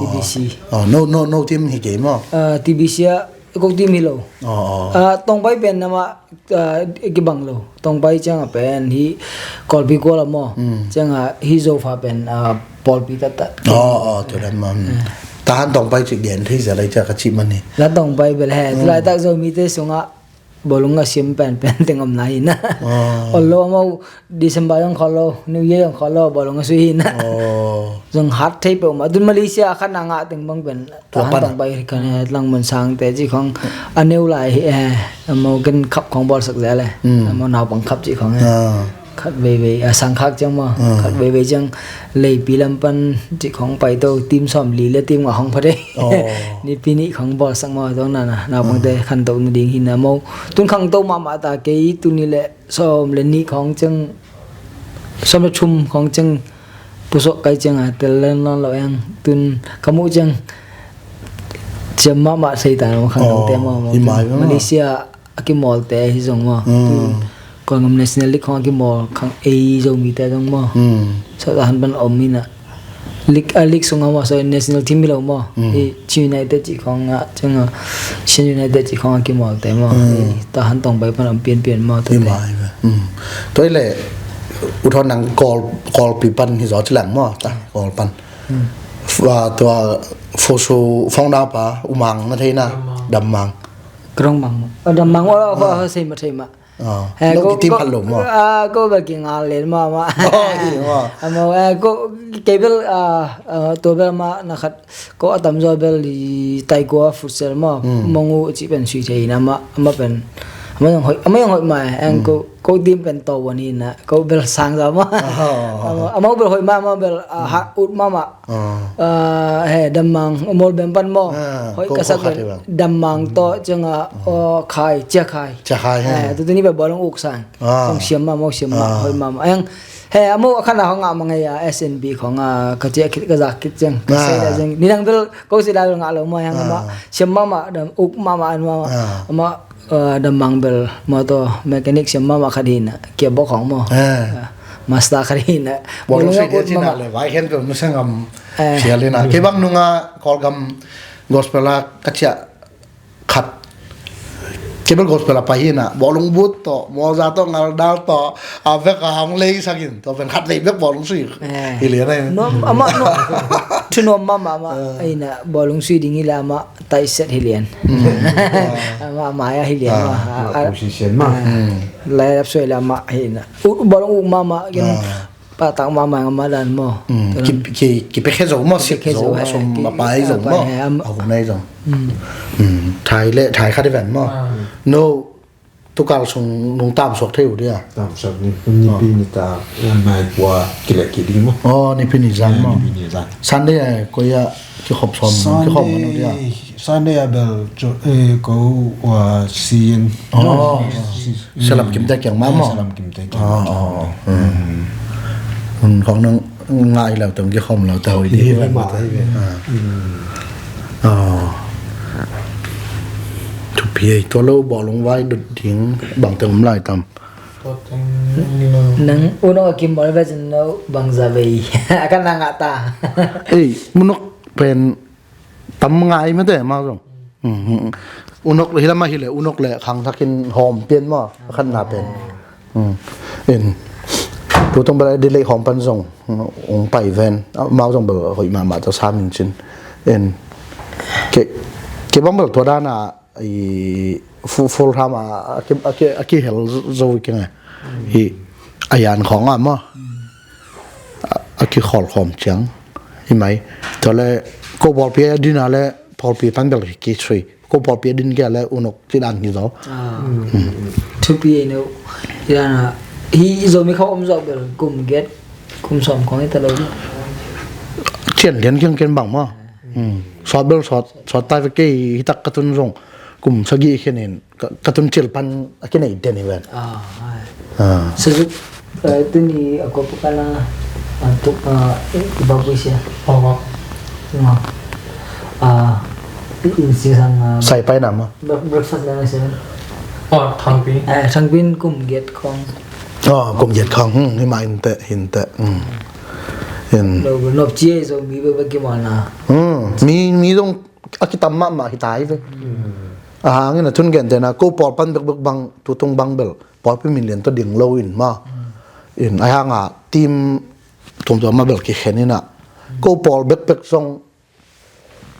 TBC. No no no team hi kei maw. TBC ah kok team hi lo. Tongpai pen nama kibang lo. Tongpai ciang a pen hi Kawlpi kual a maw. Ciang a hi Zofa pen pawlpi tattat. Aw aw tua dan maw. Tahan tongpai cik gen thei zia lai cia ka cih man hi. La tongpai bel he tulaitak Zomite sungah bawlung a sim penpen teng omna hi na. Ol lo amau December zong khol lo, New Year zong khol lo, bawlung a sui hi na. Zong hat thei peuhmah tun Malaysia a khatna ngah teng bang pen tahan tongpai kan he tlang mun sangte cih khong a neu lai hi. Amau ken khap khong bawlsak zia le amau naupang khap cih khong he. Khat veivei a sangkhak ciang maw. Khat veivei ciang leipi lam pan cih khong paito team sawm li le team ngah khong phate. Nipi nih khong bawlsak maw zong nana naupangte khantoh nading hi na maw. Tun khangto mahmah ta kei tuni le sawm le nih khong ciang sawm le thum khong ciang pusuak kai ciang a tel len lon lo eng tun ka muh ciang ciam mahmah sei ta maw khangtote maw maw. Malaysia a kimawlte hi zong maw. Kawlgam National League khong a kimawl khang ei Zomite zong maw. Sawt a han pan om hi na. League a league sungah maw sawt national team hi lo maw. Hi Chin United cih khong ah ciangah Chin United cih khong a kimawlte maw. Hi ta han tongpai pan om pianpian maw. Tua hi le uthawn nang Kawlpi pan hi zaw ci lang maw ta Kawl pan. Tua Fosu founder pa Umang na thei na. Dammang. Ka rong mang maw. Dammang aw aw sei ma thei ma. He, no ko, kitim ko, phat lo maw? Ah, ko bel kingal len mah mah. Oh, hi maw. Amo, eh, ko, kei bel, ah, ah, tua bel mah na khat ko a tamzaw bel i taikua futsal maw. Mongu ci pen sui thei na mah, ama pen. Ama yang hoih, ama yang hoih mah, eh, ko, ko tim pen to wani na, ko bel sang za mah. Ama, ama bel hoih mah, ama bel, ah, ha, ut mah mah. Ah, he, dammang, mol bem pan maw. Hoih ko, ka sak ko khat bel hi bang. Dammang tawh ciangah, khai, cia khai. Cia khai, he. Tutuni bel bawlung uk sang. Kong siam mah, maw siam mah, hoih mah mah. Ayang, he, a maw a khan a hong ngah mah ngei a, S N B khong a, ka ciah khit, ka zak khit ciang. Ka sei dah ciang. Ni nang bel, ko sei dah bel ngah lo mah, ayang mah. Siam mah mah, dam, uk mah mah, an mah mah. Mah, dammang bel, motor, mechanic siam mah mah khat hi na. Kia bawk khong maw. Master khat hi na. Bawlung sui dia cina le vai khen peuh nusia ngam. Sia le na kei bang nunga Kawlgam gospel a ka ciah khat kei bel gospel a pai hi na bawlung but tawh mawza tawh ngaldal tawh a vek a hong lei sakin tawh pen khat lei bek bawlung sui hi lian ai. Nuam amah nuam thunuam mah mah mah ai na bawlung sui ding hi la amah. Taiset hi lian. Amah a mai-ah hi lian mah. Lai lap suai la mah hi na. Ut bawlung uk mah mah kin pahtak mah mah ngam mah dan maw. Kipekhe zo maw sik zo a sum a pai zo maw. A hun ai zo. Thai le thai khat i ven maw. No. Tukal sung nung tam suak thei uh dia. Tam suak ni nipi ni ta nai kua kileh ki ding maw. Oh nipi ni zan maw. Nipi ni zan. Sunday ai koi a kikhop sawm kikhop man uh dia. Sunday a bel ko wa sin. Oh. Salam kimte kiang ma maw. Salam kimte kiang. Oh oh. Hun khong nang ngai lo tong kikhom lo tau i di. Thupi ei tua lo bawlung vai dot ding bangte om lai tam. Nang unok a kim bawlung vai cin no bangza vei a kan nang a ta. Ei munok pen tam ngai mate ma zong. Unok hilama hile unok le khangthakin hawm pian maw a khanna pen. In tu tong bel a delay hawm pan zong ong pai ven mau zong bel hoih mahmah ta sam in cin. In ke bang bel tua dana i full time a kihel zo keng a. Hi a yan khawng ah maw, a, a kikhawl khawm ciang hi mai. Tua le ko pawlpi a din a le pawlpi pan bel kisui, ko pawlpi a din kia le unok ci dan hi zaw. Thupi ei no. Hi dan a hi Zomi khawng om zawh bel kum giat kum sawm khawng hi ta lo. Cian lian kiang ken bang maw. Sawt bel sawt, sawt tai ve kei hi tak ka tun zong kum sagih khenin ka, ka tun cil pan a kinei den hi ven. Sazuk tuni a kop ka na a tuk a i ba pui sia. Aw. Nga a i in si sang a sai pai na ma. Breakfast na sia. Aw, thangpi. Thangpin kum giat khawng. Aw, kum giat khawng. Hi ma in te, hin te. In lo nop ci ei zo mi ba ba ki ma na. Mi, mi zong a kitam mahmah hi ta hi ve. A hangin a thun gentehna ko pawl pan bekbek bang tutung bang bel pawlpi min lian tawh ding lo in ma. In a hanga team tuamtuam mah bel kikhen inah ko pawl bekbek zong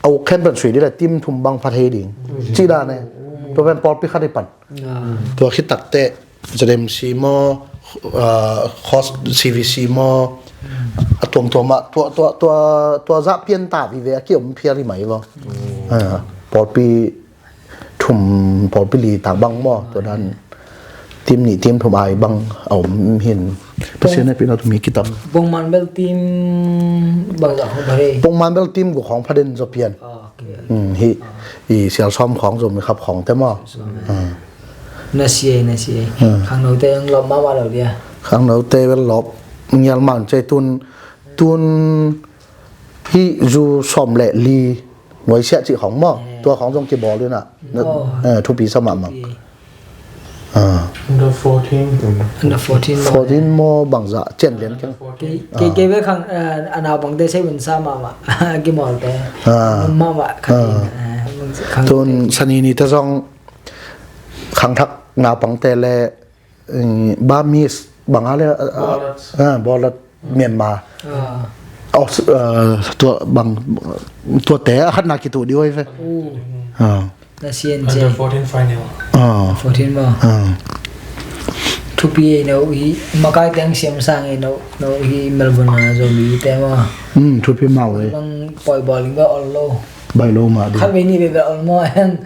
a uk khen pen sui dih le team thum bang pha thei ding. Cih dan e. Tua pen pawlpi khat hi pan. Tua khit takteh Z M C maw, khos C V C maw, a tuamtuam ah tua, tua, tua, tua zah pian ta vive a kiom phial hi mai vaw. Pawlpi thum, pawlpi li tak bang maw, tua dan team nih team thum ai bang a om hin. Pasian a pina tumi kitam. Bongman bel team bang zah khong pha thei. Bongman bel team gu khong pha den zaw pian. Hi i sial sawm khong Zomi khap khong te maw. Na siai, na siai. Khangnote ang lawp mahmah lo dia. Khangnote bel lawp ngial man cei tun, tun hi zu sawm le li nuaisiah cih khong maw. Tua khong zong kibawl inah thupi sa mahmah. Under fourteen. Under fourteen maw. Fourteen maw bangzah cian lian keng. Kei, kei, kei ve khang a naupangte sei un sa mahmah. Kimawlte mahmah khang. Tun sanini te zong khangthak naupangte le Burmese banga le bawlat Myanmar. Tua bang tuate a khatna kitu dih oi ve. Under fourteen final. Fourteen maw. Thupi ei no hi makai teng siam sang ei no, no hi Melbourne a Zomi te maw. Thupi mau ei. Bang poi bawling ba ol lo. Bai lo ma dih. Khat vei ni vei ba ol maw en.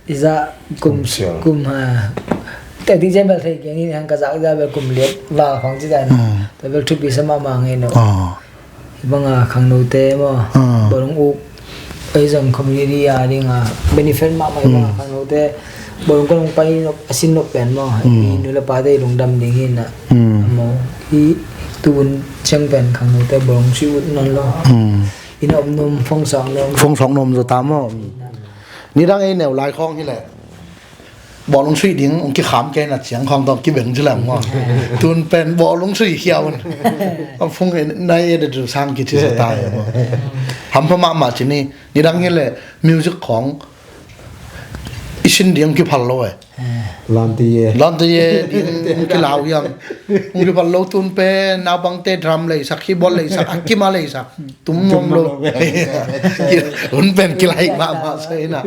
Iza kum kum ha. Te ti jen bel thei kiang in hang ka zak iza bel kum liat va khong ci dan. Te bel thupi sa mahmah ngei no. Banga khangnote maw. Bawlung uk ei zong community a dinga benefit mahmah banga khangnote bawlung kong pai nop a sin nop pen maw. I nu le pate i lungdam ding hi na. Maw hi tun ciang pen khangnote bawlung si ut non lo. Ina om nom fong sawng nom. Fong sawng nom zo ta maw. Nidang ei neu lai khawng hi leh bawlung sui ding ung kikham kei na ciang khawng tawng kibeng ci lem maw. Tun pen bawlung sui khia un. Am fung ei nai ei de du sang kici sa ta ei maw. Hampha mahmah ci ni. Nidang hi leh music khawng i sin ding kiphal lo ei. Lanti ye. Lanti ye ding kilau hiam. Ung kiphal lo tun pen naupangte drum leisak, keyboard leisak, a kima leisak. Tum nuam lo. Hun pen kilaih mahmah sa ina.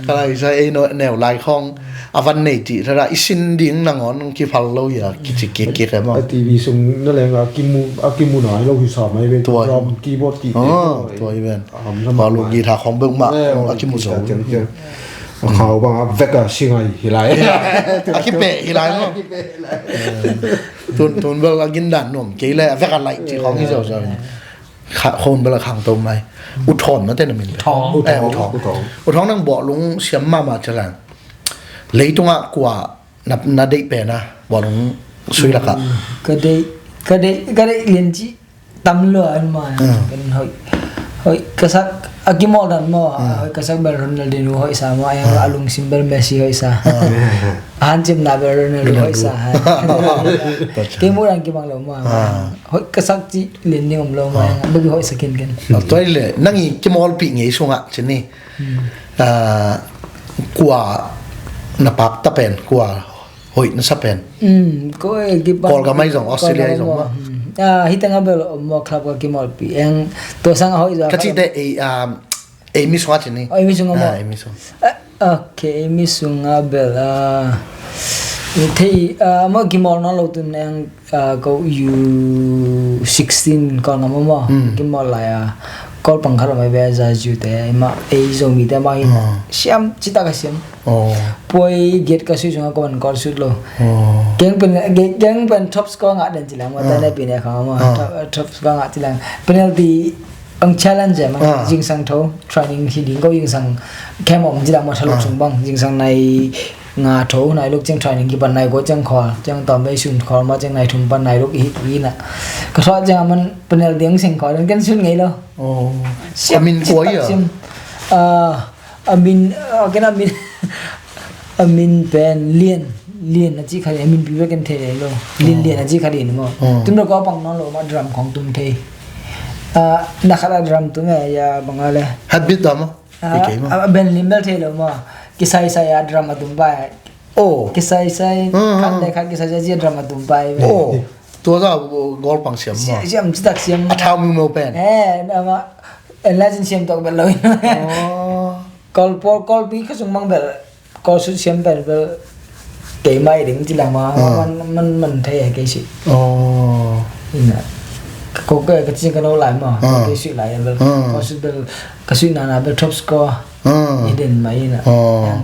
Ka lai sa ei neu lai khawng a van nei cih thada i sin ding nangawn kiphal lo hia kici kik kik e maw. A T V sung na leng a kimu, a kimu nai lo hi sa mai ve. Tua hi. Drum keyboard kik kik. Tua hi ven. Balu guitar khawng beuh mah a kimu zo. A khau bang a vek a singai hi lai. A kipeh hi lai maw. Tun, tun bel a gindan nuam kei le a vek a laih cih khawng hi zo zo. Khon bel a khangto mai. U Thawm na te na min. U Thawm. U Thawm. U Thawm nang bawlung siam mahmah cialan. Leitungah kua na, na deih pen a bawlung sui lakah. Ka deih, ka deih, ka deih lian cih tam lua an ma. Kan hoih, hoih ka sak a kimawl dan maw. Hoih ka sak bel Ronaldinho hoih sa maw. A lungsim bel Messi hoih sa. A hancimna bel Ronaldo hoih sa. Kei muh dan kibang lo maw. Hoih ka sak cih lian ding om lo maw. Bagi hoih sa kin ken. Tua hi leh nang i kimawlpih ngei sungah ci ni. Kua na pakta pen, kua hoih na sa pen. Kawlgam ahi zong, Australia ahi zong maw. Hiteng a bel om maw, club ka kimawlpih eng. Tua sang a hoih zaw ka cihte ei, ei mi sungah ci ni. Ei mi sungah maw. Ei mi sung. Ok, ei mi sungah bel a Thei, ah, maw kimawl nawn lo tun neng, ah, ko U sixteen Kawlgam maw. Mm. Kimawl lai a. Kawl pang khat om a bia za ju te, ma ei Zomi te ma hi. Mm. Siam, cita ka siam. Oh. Puai giat ka sui sunga ko man Kawl sut lo. Oh. Keng pen, keng, keng pen top score nga den cila maw, ta ne pi ne kha maw. Ah. Top, top score nga cila. Penalty ang challenge ma. Ah. Jingsang tho, training hi ding ko jingsang kem om cila maw thaluk sung bang. Jingsang nai nga tho, nai luk ciang training kipan nai ko ciang khol, ciang tom bei sun khol ma ciang nai thum pan nai luk i, i na. Ka thua ciang man penalty ang seng khol, kan sun ngei lo. Oh. Siam, a min kua hi a? Siam. Ah, a min, ah, ken a min, a min pen Lian, Lian a ci kha, a min pi pen ken thei lo. Lian, Lian a ci kha din maw. Oh. Tum lo ko pang nawn lo ma drum khong tum thei. Ah, na khat a drum tum e ya bang a le. Habit da maw? Ah, kei maw? Ah, ben lim bel thei lo maw. Kisai sai a drum a tum bai. Oh. Kisai sai, ah, khat le khat kisai sai ci a drum a tum bai. Oh. Tua za goal pang siam maw? Siam, siam, citak siam. A thau mi mo pen. Eh, na ma. En la cin siam tok bel lo. Oh. Kol por, kol pi ka sung mang bel. Ko sut siam pen bel kei mai ding ci lang ma, ah, man, man, man thei kei si. Oh. Ina. Ko ke ka cing ka no lai ma, ah, kei si lai bel. Ah. Ko sut bel, ka sut na na bel top score. Ah. I den mai ina. Oh. Yang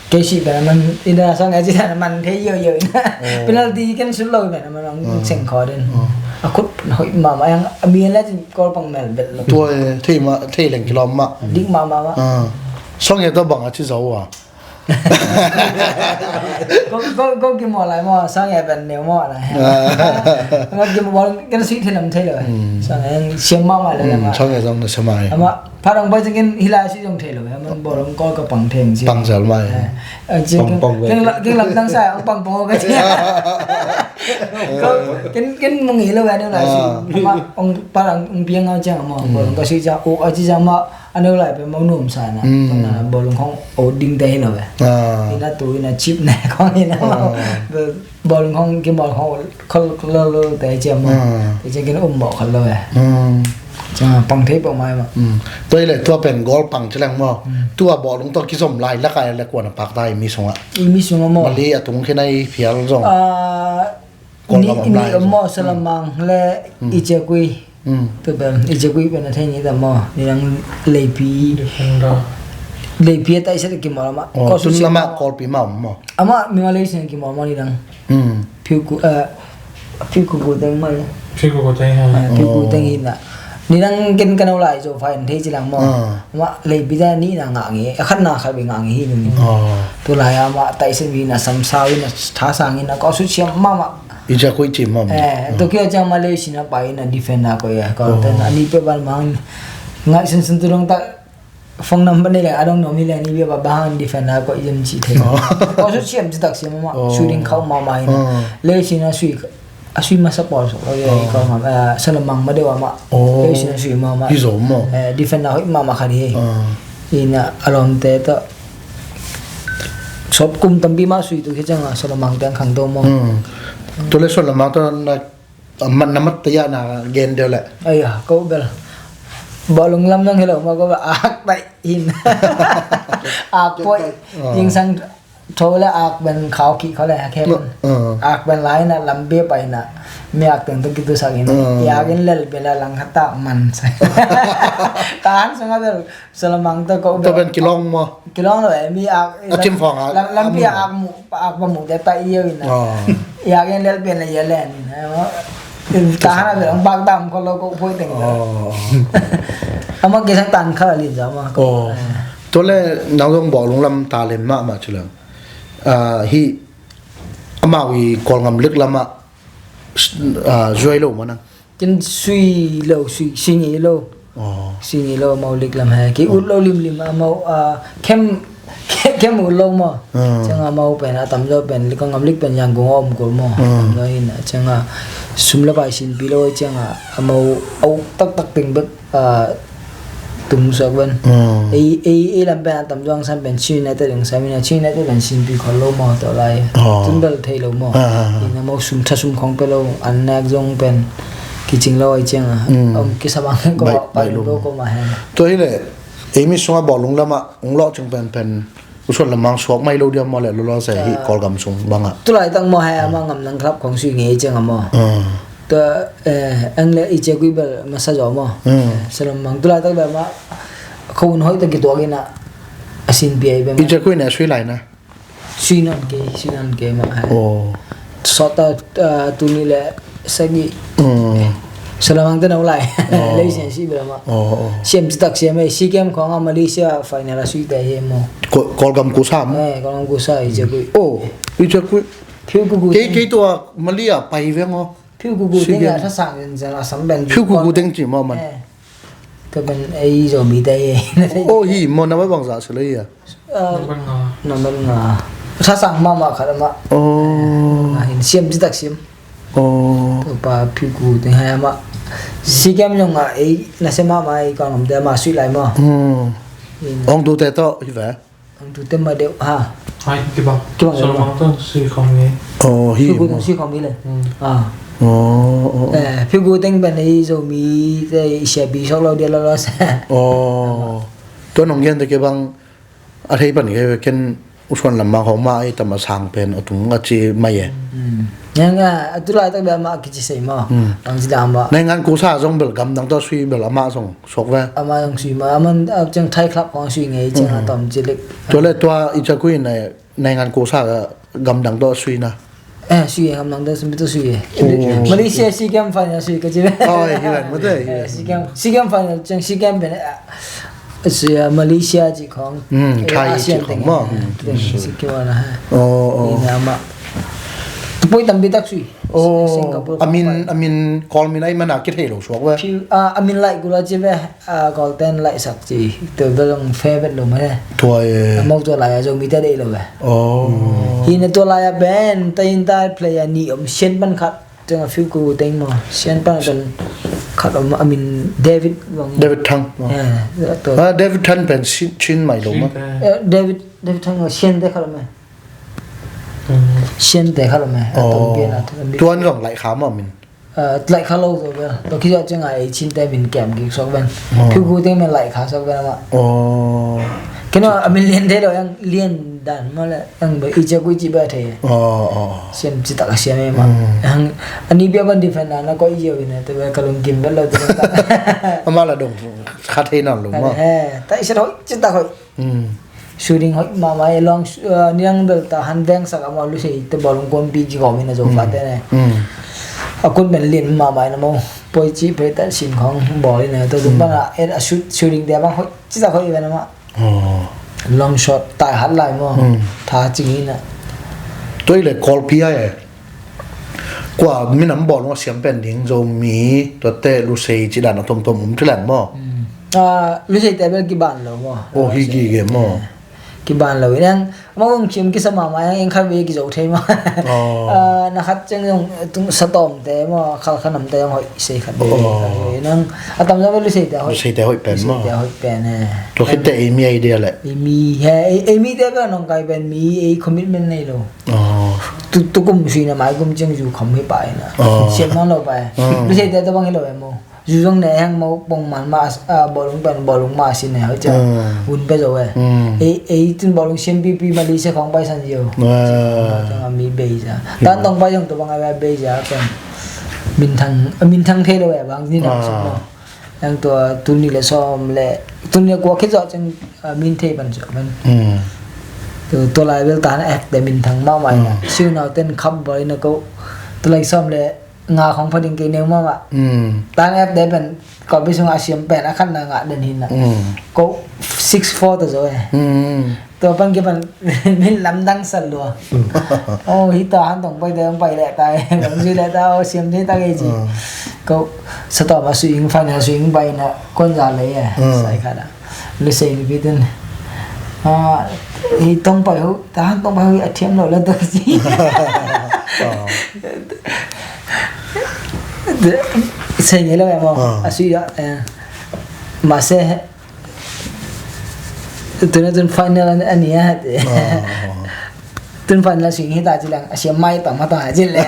kei si bel man, ina sang ai ci na man thei yo yo ina. Oh. Penalty ken sut lo bel man ang, ah, seng ko den. Oh. A khut na hoi ma ma yang a mi la cin ko pang mel bel lo. Tua, eh, thei ma, thei leng kilom ma. Dik ma ma ma. Ah. Song ya to bang a ci zo a. Ko, ko, ko kimawl lai maw, sang ya ben neu maw lai. Ah. Ko kimawl, kan sui thei lam thei lo. Hmm. Sang ya siam ma ma lo. Hmm, ma. Sang ya zong na siam ma. Ama, pha dong bai jing kin hila sui zong thei lo. Ama, bawlung ko ka pang thei si. Pang zal ma. Eh, eh, jing pang, pang kin, kin lam, kin lam dang sa, ang pang pang ka si. Ko, kin, kin mung hi lo ya neu lai si. Ah. Ama, ong pa dong, ong biang au jang ma. Hmm. Bawlung ko si jang, o, a ci jang ma. A neu lai pen mawk nuam sa na. Mm. Bawlung khong o ding te hi lo ve. Ah. Ina tu ina chip ne khong ina. Ah. Bawlung khong kimawl khong khol khol lo lo te ciam maw. Ah. Te ciam kin um mawk khol lo ve. Mm. Ciam pang thei pawh mai maw. Mm. Tua hi le tua pen goal pang ci leng maw. Mm. Tua bawlung tawh kizom lai lak a le kuan a pak ta i mi sungah. I mi sungah maw. Mali a tung khin a i phial zong. Ah, Kawlgam om lai maw, Salamang le Ichekui. Tua pen Ichekui pen a thei ni ta maw. Ni dang Leipi. Leipi a taisat a kimawl amah. Kawlpi mah om maw. Amah mi Malaysia kimawl maw ni dang. Phiuku, eh, phiuku teng maw. Phiuku teng ha. Eh, phiuku teng hi na. Ni dang ken ka no lai zo fa in thei ci lang maw. Ah. Amah Leipi ta ni na ngah nge. A khat na khat bi ngah nge hi ni. Ah. Tu lai amah taisat bi na samsau in a thasang in a ko sut siam mama. Ija koi ci mama. Eh, Tokyo ciang Malaysia na pai in a defend a koi a. Ko ten a ni pe bal mang. Ngai sun sun tu dong ta phone number ni le a dong no mi le ni pe ba bang defend a koi yem ci thei. Ko sut siam ci tak siam mama. Shooting khau mama in a. Leishi na sui a sui masa pawl sok lo ye, i Kawlgam, eh, Salamang ma deuh amah. Leishi na sui mama. Hi zo maw. Eh, defender hoih mama khat hi. Ina a lawmte tawh sawp kum tampi mah sui tu hi cianga Salamang teng khangto maw. Tu le Salamang tawh na mat, na mat taya na gen deuh le. Aya, ko bel bawlung lam nang hi lo maw, ko bel ak taih hin. Ak poih. Jingsang Tho le ak ben khau kih khau le ha khe ben. Ak ben lai na lam bia pai na. Mi ak teng tu kitu sak in. Yak in lel bia la lang khat tak man sa. Tahan sung a bel Salamang to ko bel. To ben kilong maw. Kilong lo e mi ak. A cim fong ak. Lam, lam bia ak mu, ak ba mu de ta iyo in na. Yak in lel bia na ya len. Tahan a bel ang bak dam ko lo ko poi teng. Ama kisang tan kha li za ma ko. Tua le nang zong bawlung lam talent mahmah ci leng. Ah, hi amau i Kawlgam lik lamah, ah, zuai lo maw nang? Ken sui lo, sui, sui ngei lo. Sui ngei lo amau lik lam he. Ki ut lo limlim amau, ah, khem, khem ut lo maw. Ciang amau pen a tamzaw pen lik Kawlgam lik pen Yangon a om kul maw. Tamzaw in a ciang a sum le pai sinpi lo ciang a amau a uk taktak teng bek. Ah, tung suak ben. Ei, ei, ei lam pen a tam zuang san pen Chin United ung sam ina, Chin United pen sinpi khol lo maw tawh lai. Tun bel thei lo maw. Ina maw sum tha sum khong pe lo, an nak zong pen kicing lo ai ciang a. Om kisa bang ko bai lo ko ma hen. Tua hi le, ei mi sunga bawlung lama ung lo ciang pen pen U Suan Lam Mang suak mai lo diam maw le, lolo se hih Kawlgam sung bangah. Tulaitak maw, hei, amah Ngamnang Club khong sui ngei ciang a maw. Tua, eh, ang le i Cia Kui bel masa zaw maw. Suan Lam Mang tulaitak bel amah khong hoih tak kituak in a, a sin piai bel. I Cia Kui ne sui lai na. Sui non kei, sui non kei mah, hei. Sawt a, ah, tuni le sagih. Suan Lam Mang te na ulai. Lei sian si bel mah. Siam citak siam ei, si kem khong a Malaysia final a sui te hi maw. Kawlgam kusa maw. Eh, Kawlgam kusa i Cia Kui. Oh, i Cia Kui. Phiu Kuku kei, teng. Kei tua Malaysia pai veng aw. Phiu Kuku teng a thasang zen zen a sam ben. Phiu Kuku teng ci maw man. Eh. Tua pen ei Zomite hi. Oh, hi maw, na bai bangzah si le hi a. Number nga. Number nga. Thasang mahmah khat amah. Oh. Ahin siam citak siam. Oh. Tua pa Phiu Kuku teng hai amah. Si kem zong a ei nasia mahmah ei kong omte amah sui lai maw. Ong tute tawh hi ve. Ong tute ma deuh ha. Hai, kibang. Kibang. Suan Lam Mang tawh sui khong hi. Oh, hi maw. Phiu Kuku teng sui khong hi le. Ah. Oh, oh, oh. Eh, Phiu Kuku teng pen ei Zomite i siapi sok lo dia lolo se. Oh. Tua nong gen te kei bang a thei pan kei ken U Suan Lam Mang hong mah ei tam a sang pen a tung a ci mai e. Nang a, a tulaitak bel amah a kici sei maw. Ang ci lam ah. Naingan kusa zong bel gamdang tawh sui bel amah zong suak ve. Amah zong sui maw. Amah a ciang Thai club khong sui ngei ciang a tom ci lek. Tua le tua i Cia Kui na naingan kusa gamdang tawh sui na. Eh, sui e, gamdang tawh sui, tawh sui e. Malaysia si kem final sui ka ci ve. Oh, hi ven, mate, hi ven. Eh, si kem, si kem final ciang, si kem pen, eh, Malaysia ci khong. Thai ci khong maw. Si kem ana ha. Oh, oh. Ina ma. Poi tampi tak sui. Oh, Singapore a min, a min Kawl min ai mana kithei lo suak ve. Phiu, ah, a min lai kula ci ve. A, Golden Light sak ci, tua bel ong favourite lo mah e. Tua e. A mau tua lai a Zomite deih lo e. Oh. Hi na tua lai a ben, ta in ta player ni om sian pan khat, teng a Phiu Kuku teng maw. Sian pan a ben khat om a min David bang. David Thang. Eh, tua. Ah, David Thang pen Chin, Chin mai lo mah. Eh, David, David Thang sian te khat om e. Sian te khat om e. A tom pian a tom pian. Tuan zong lai kha maw min. Laih kha lo zo bel. Tua khit zawh ciangin ei Chin te min kem kik suak ven. Phiu Kuku teng min laih kha suak ven amah. Ken a min lian thei lo, ang lian dan mah le ang bel i Cia Kui ci bel thei. Siam citak a siam e mah. Ang a ni bia ban defend na na koih ziau in a, tua bel ka lungkim bel lo tua. Amah la dong kha thei nawn lo mah. He, ta i set hoih citak hoih. Shooting hoih mahmah e, long, uh, niang bel ta han veng sak a maw, Lusei te bawlung kuanpi kigawm in a Zo fate ne. A kun ben lin mahmah in a maw, poi ci poi ta sin khong bawl in a, tua tung bang a, et a shoot, shooting te bang hoih citak hoih ven a mah. Long shot tai hat lai maw. Tha cing in a. Tua i le Kawlpi a e. Kua minam bawlung a siam pen ding, Zomi, tuate Lusei ci dan a tomtom um thei lan maw. Ah, Lusei te bel kiban lo maw. Oh, hi gige maw. Kiban lo in ang, amau kong kim kisa mahmah ang, eng khat vei kizo thei maw. Na khat ciang zong tung satawm te maw, khalkhanam te zong hoih sei khat vei. Nang a tam zong bel Lusei te hoih. Lusei te hoih pen maw. Lusei te hoih pen e. Tua khit te ei mi idea le. Ei mi he, ei mi te bel nong kai pen mi, ei commitment nei lo. Tu, tu kum sui na mai kum ciang zu kham hi pai na. Siam nang lo pai. Lusei te tabang hi lo em mo. Zu zong ne hang mo pong man ma, ah, bawlung pen bawlung ma sin ne hau ciang. Un pe zo e. Ei, ei tun bawlung siam pipi Malaysia khong pai san zio. Ciang a mi bei za. Tan tong pai zong tabang a bei za pen. Min thang, min thang thei lo e bang ni dang suk mo. Yang tua tuni le sawm le, tuni le kua khit zawh ciang, ah, min thei pan zawh pan. Tu, tua lai bel tan app te min thang mahmah ina. Siu nau ten khap bawh ina ko. Tu lai sawm le nga khong pha ding kei neu mahmah. Tan app te pen, kawlpi sungah a siam pen, a khatna ngah den hi na. Ko six four ta zo e. Tua pan kipan min lamdang sat lua. Oh, hih ta han tong pai te hong pai leh ta e. Hong zui leh ta, oh, siam thei ta kei ci. Ko satawm a swing, final swing pai na kuan za lei e. Sai khat a. Lusei nupi ten. Ah, hih tong pai hu, ta han tong pai hu a thiam lo la ta ci. Sei ngei lo e mo. A sui a, eh. Mase, tuna tun final a ni a hate. Tun final a sing hita ci leng, a siam mai tam hata ci leng.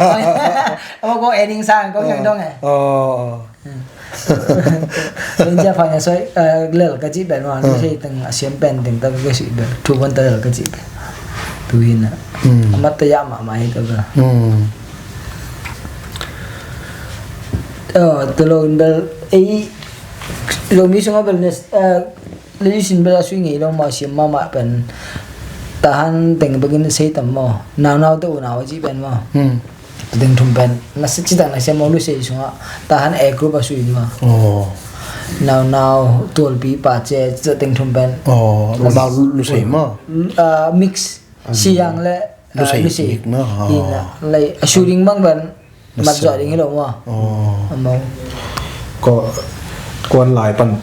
Ama ko ening sang, ko yang dong e. India final soi, eh, lel ka cih pen maw, hmm, lusei teng a siam pen teng ta ka sui pen. Thu ban ta lel ka cih pen. Tu hi na. Hmm. Amat ta ya mahmah hi ta bel. Hmm. Oh, tu lo in bel, ei, Zomi sungah bel nes, eh, Lei sin bel a sui ngei lo maw, siam mahmah pen. Tahan teng bekin sei tam maw. Naunau te unau a cih pen maw. Hmm. Teng thum pen. Na si citak na siam maw, lusei sungah. Tahan A group a sui maw. Oh. Naunau, tualpi, pace, citak teng thum pen. Oh, unau lusei maw. Ah, mix. Siang le, ah, lusei, lusei. Mix maw. Oh. Ina, lei, a sui ding bang pen. Mat zawh ding hi lo maw. Oh. A maw. Ko, kuan lai pan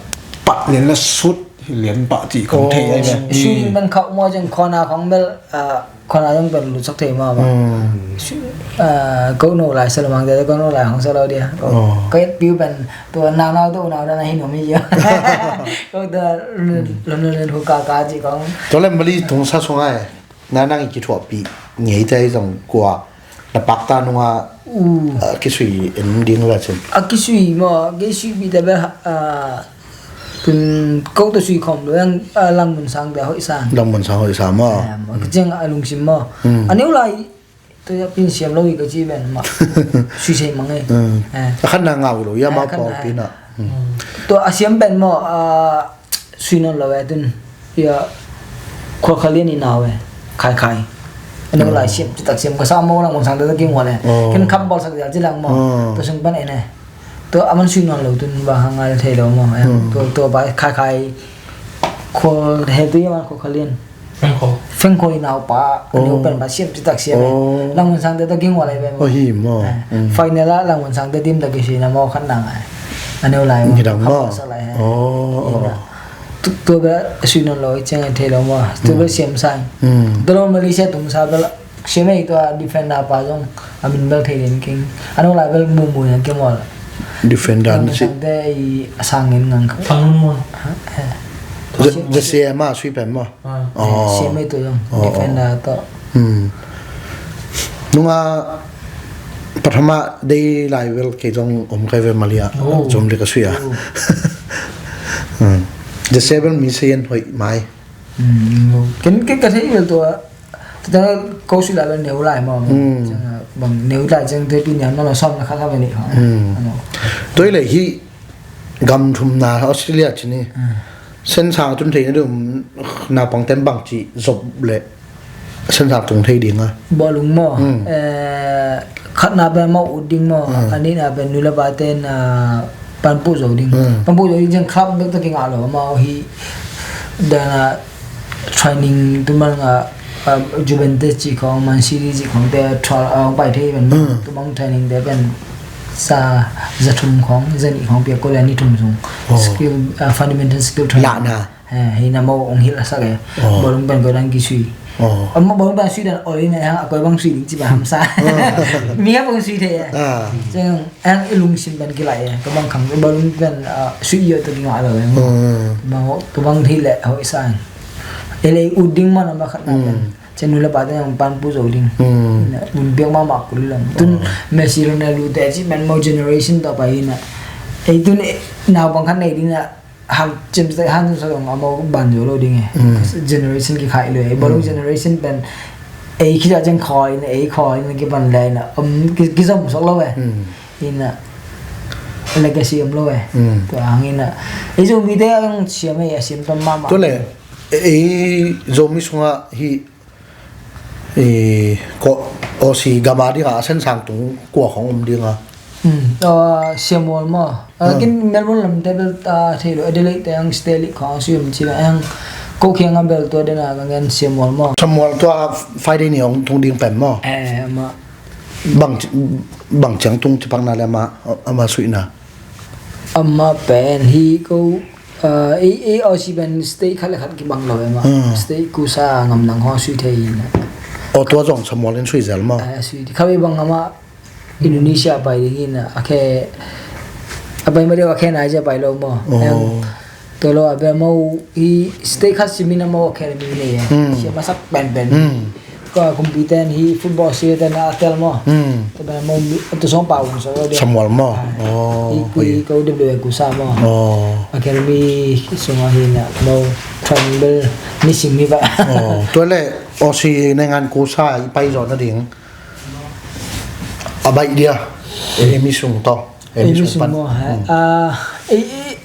pah lian la sut lian pah cih kong thei ai ve. Sui man khauh maw, ciang khawna khong bel, ah, khawna zong pen lutsak thei maw maw. Hmm. Sui, ah, ko no lai sa lo mang te, ko no lai khong sa lo dia. Ko, oh, ko et piu pen, tua naunau tua unau dan a hi nuam hi ia. Ko tua lon lon lon hu ka ka cih kong. Tua leh Mali tung sa sung ai. Na nang i kithuahpih ngeite ahi zong kua na pakta nunga, uh, ah, kisui en ding la cin. A kisui maw, a kisuipihte bel, ah, tun ko tawh sui khawm lo, yang, ah, Langmunsangte a hoih sa. Langmunsang hoih sa maw. Eh, maw, ka ciang a lungsim maw. Hmm. A neu lai, tua pin siam lo hi ka ci pen maw. Sui sei mang ei. Hmm. Eh. A khatna ngau lo, ia maw pawlpi na. Hmm. Tua a siam pen maw, ah, sui nawn lo e tun. Ia, Khualkhalian i nau e. Khaikhai. A neu lai siam, citak siam ka sa maw, Langmunsangte ta kingual e. Oh. Ken khap bawlsak zial ci lang maw. Oh. Tua sung pan en e. Tua a man sui nawn lo tun bang hang ngai thei lo maw. Hmm. Tua, tua bai Khaikhai. Khual he tu ia man Khualkhalian. Fengkhawl. Fengkhawl i naupa, a neu pen ba siam citak siam e. Oh. Langmunsangte ta kingual e pen. Oh, hi maw. Eh, mm, final ah Langmunsangte team ta kisui na maw khat nang ai. A neu lai maw. Nidang maw. Khap sa lai he. Oh, oh. Ina. Tu, tu bel sui nawn lo, i ciang ai thei lo maw. Tu bel siam sa. Mm. Tu lo Malaysia tung sa bel siam e tua defender pa zong. A min bel thei den king. A neu lai bel mumu yang kimawl. Defender na si. Langmunsangte i a sangin ngang ka. Pang muan. Ha, eh. Ja, ja siam a sui pen maw. Ah. Oh. Siam ei tu zong. Oh, oh. Defender tawh. Hmm. Nunga pathama dei lai vel kei zong om kai ve Malia. Oh. Zom dek a sui a. Oh. Hmm. The seven mi seien hoih mai. Hmm. Ken, ken ka thei vel tua. Tua ko sui lai vel neu lai maw. Hmm. Ciang a, bang neu lai ciang te pin yan maw sawm na kha kha ve ni kha. Hmm. Ano. Tua i le hi gam thumna Australia ci ni. Hmm. Sensang tun thei na dum naupang tem bang ci zop le sensang tung thei ding a. Bawlung maw. Hmm. Eh, khatna pen maw ut ding maw. Hmm. A nihna pen nu le pa ten, ah, panpih zo ding. Hmm. Panpih zo ding ciang club bek ta kingah lo maw hi. Dan a training tu man nga, ah, Juventus ci khong, Man City ci khong te trial a hong pai thei pen. Hmm. Tu bang training te pen sa za thum khong, za nih khong pia ko le ni thum sung. Oh. Skill, ah, fundamental skill training. Lahna. Eh, hi na maw ong hilh a sak e. Oh. Bawlung pen ko dan kisui. Oh. Amma bawlung pen sui dan ol in e, hang a koi bang sui ding ci ba hamsa. Oh. Mi a bang sui thei e. Ah. Ciang hang i lungsim pen kilai e. Ko bang khang bawlung pen, ah, sui io to ding a lo e. Hmm. Ko bang, ko bang hi le hoih sa. E le ut ding man a ma khat na pen. Hmm. Ciang nu le pa te hang panpih zo ding. Hmm. Mun piak mahmah kul lam. Tun, oh, Messi, Ronaldo te ci man maw generation to pa hi na. Ei tun, eh, naupang khat nei ding na. Han cim sa, han sa dong a maw ban zo lo ding e. Mm. Generation kikhai lo e. Bawlung, mm, generation pen ei khit a ciang khawi na, ei khawi na kipan lai na. Um, ki, kizom sok lo e. Mm. Ina legacy om lo e. Mm. Tua hang ina. Ei Zomite ang siam e, a siam tam mahmah. Tua le, ei Zomi sunga hi I, ko, Aussie gam a ding a, a sensang tung kua khong om ding a. Hmm. Ah, Samuel maw. Ah, hmm, kin Melbourne lam te bel, ah, thei lo, Adelaide te ang State League khong sui om ci la ang ko khiang a bel tua den a ka ngen Samuel maw. Samuel tua Friday ni ong tung ding pen maw. Eh, ma. Bang, bang ciang tung ci pak na le ma, ama sui na. Amah pen hi ko, ah, ei, ei Aussie pen state khat le khat kibang lo e mah. Hmm. State kusa ngam nang hong sui thei hi na. Aw, tua zong Samuel in sui zel maw? Ah, sui. Khat vei bang amah Indonesia a pai ding hi na. A khe, a pai ma deuh a khe nai zia pai lo maw? Oh. Em, tua lo a bia maw hi state khat simin a maw academy nei e. Hmm. Sia masak pen pen. Hmm. Ka kumpi ten hi football si ten a tel maw. Hmm. Te ban maw mi, tu song pa un so dia. Samuel maw. Ai. Oh, hi kui ai. Ko de de ku sa maw. Oh. Academy sung a hi na maw triangle missing mi ba. Oh, tu le Aussie နိုင်ငံကိုစား i pai zo na ding. A bai dia. E mi sung to. E mi sung pan. Maw. Hmm. Ah, e, e,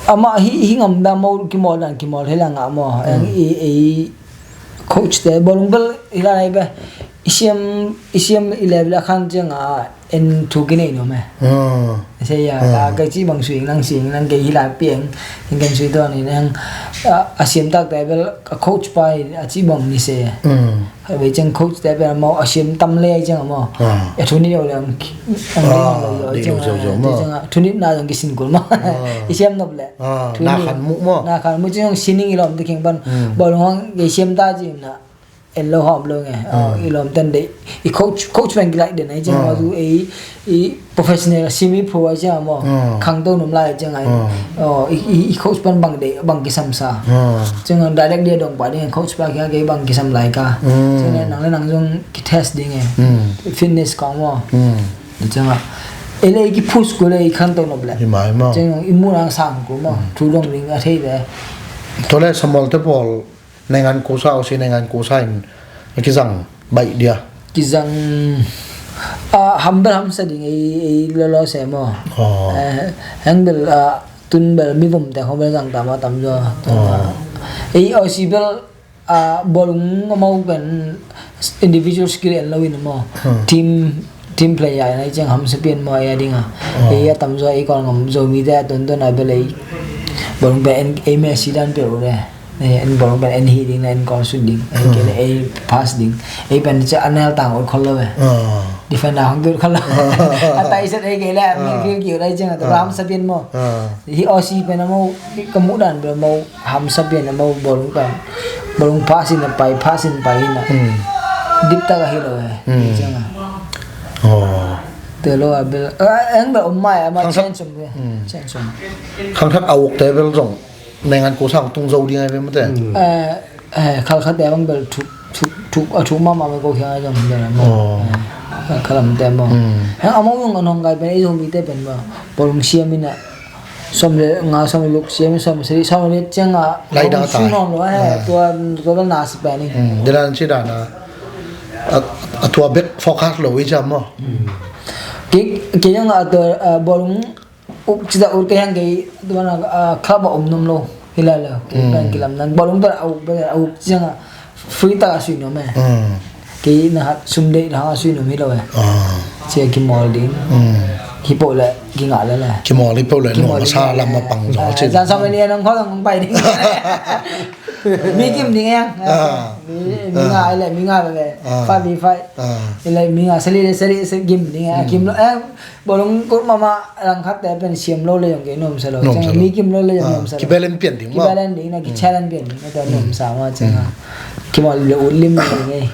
ama hi, hi ngam da maw ki maw dan ki maw he la nga maw. Hmm. Ang i, i coach te bawlung bel hi la nai be. I siam, i siam i level a khan chiang a en thu ki nei no me. Ah. Sei ya, ah, ka ci bang swing nang swing nang ke hi la piang. Ken kan sui to ni nang, ah, a siam tak te bel a coach pa a ci bang ni se. Hmm. Hai vei ciang coach te pen amau a siam tam le ai ciang amau. Ah. A thu ni lo le ang, ang, ah, lo lo dei ciang lo zau zau a, maw. Ciang a, thu ni na zong kisin kul maw. Ah. I siam nop le. Ah, thu na ni khan mu maw. Na khan mu ciang sining i lawm te keng pan. Hmm. Bawlung hang i siam ta ci na. En lo hawm lo nge. Ah. Oh, i lawm ten dei. I coach, coach pen ki like den ai ciang, ah, maw tu ei i professional semi pro a ciang maw. Ah. Khangto num lai ciang ai. Ah. Oh, i, i, i coach pan bang dei, bang kisam sa. Ah. Ciang direct dia dong pa ding coach pa kia kei bang kisam lai ka. Mm. Ciang nang le nang zong ki test ding e. Mm. Fitness kong maw. Mm. Ciang a. E le ki push ko le i khangto nop le. Hi mai maw. Ciang i mu nang sang ko maw. Mm. Thu dong ding a thei le. To le Samuel te pawl နိုင်ငံကိုစား Aussie နိုင်ငံကိုစား in a kizang baih dia. Kizang, ah, ham bel hamsa ding ei, ei lo lo se maw. Oh. Eh, hang bel, ah, tun bel mi vom te hong bel zang tam a tam zo. Oh. Ei Aussie bel, ah, bawlung amau pen individual skill en lo in maw. Hmm. Team, team player in ai ciang hamsa pian maw ei a ding a. Oh. Ei a tam zo ei kol ngam zo mi te a ton ton a bel ei bawlung pen en, ei Messi dan pe u le. Eh, en bawlung pen en hi ding na en kol sut ding. Eh, hmm, kei le ei pass ding. Ei pen cia a nel tang ol khol lo eh. Ah. Defender hong kul khol lo. Ah. A tai set ei kei le, ah, midfield kiu dai ciang, ah, ram sa pian maw. Ah. Hi Aussie pen a maw, ka muh dan bel maw, hamsa pian a maw bawlung pen. Bawlung pass in a pai, pass in pai in a. Hmm. Dip tak a hi lo eh. Hmm. Ciang a. Oh. Te lo a bel, ah, eng bel om mai a ma. Khangthak. Chen som bel. Hmm. Chen som. Khangthak a uk te bel zong. နိုင်ငံကိုစား tung zo ding ai ve mate. Mm. Eh, eh, khalkhat te bang bel thuk, thuk, thuk, a thuk mama me ko khiang ai zong bel maw. Oh. Eh, khalam te maw. Mm. Hang amau zong anong kai pen, ei Zomi te pen maw. Bawlung siam in a. Som le nga, som le luk siam, som le seri, som le ciang a. Lai dang a tai. Sung non lo, eh, ah, tua, tua bel na si pen in. Mm. Delan si dan a. A, a tua bek focus lo i jam maw. Mm. Ki, ki zong a tua, ah, bawlung Uk ci ta uk kei hang kei, tua na, ah, club a om nom lo. Hi lai lo. Kei pen kilam nan. Bawlung pen a uk pen a uk ciang a free tak a sui nom e. Mm. Kei na hat sum dei hang a sui nom hi lo e. Ah. Cia kimawl ding. Mm. Kipawl le, kingah le le. Kimawl hi pawl le, kimawl nuam a sa lam a pang zaw ci. Zan sawm le nih a nong khawl nong pai ding. Mi kim ding e. Ah. Mi, mi ngah le, mi ngah le le. Ah. Five v five. Ah. Le mi ngah, sali le, sali, sali kim ding e. Kim lo, eh, Bawlung kut mahmah langkhat te pen siam lo le zong kei nuamsa lo. Nuamsa lo. Ciang mi kim lo le zong nuamsa lo. Kibalance pian ding maw. Kibalance ding na, kichallenge pian ding na, tua nuamsa maw ciang a. Kimawl le ut lim ding ei.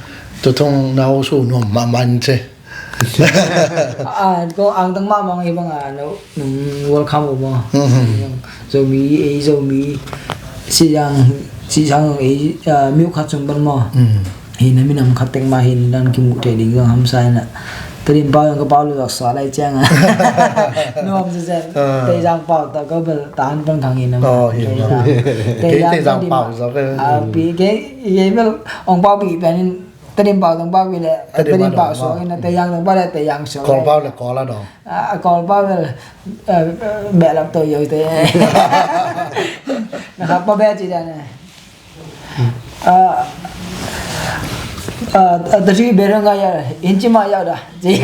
Tua thong nau su nuam mahmah in ce. Ah, ko angtang mahmah hi bang a, no, nung World Cup uh maw. Zomi, ei Zomi, si zang, si zang ei, ah, miu khat sung ban maw. Hi na minam khat tek mah hi na dan kimuh thei ding zong hamsa hi na. Tedim pau zong ka pau lo zak suak lai ciang a. Nuam zezet. Ah. Teizang pau ta ka bel ta han pan khang hi na mah. Oh, hi na. Teizang, Teizang pau zak. Ah, pi ke, ye bel ong pau pi pen in Tedim pau zong pau pi le. Tedim pau suak in na Teizang zong pau le Teizang suak. Kol pau le kol a dong. Ah, kol pau bel, eh, behlap to yo te. Na kha pa be ci dan e. Ah, ah, ah, ta si be rong ga ya, in ci ma ya da. Ci.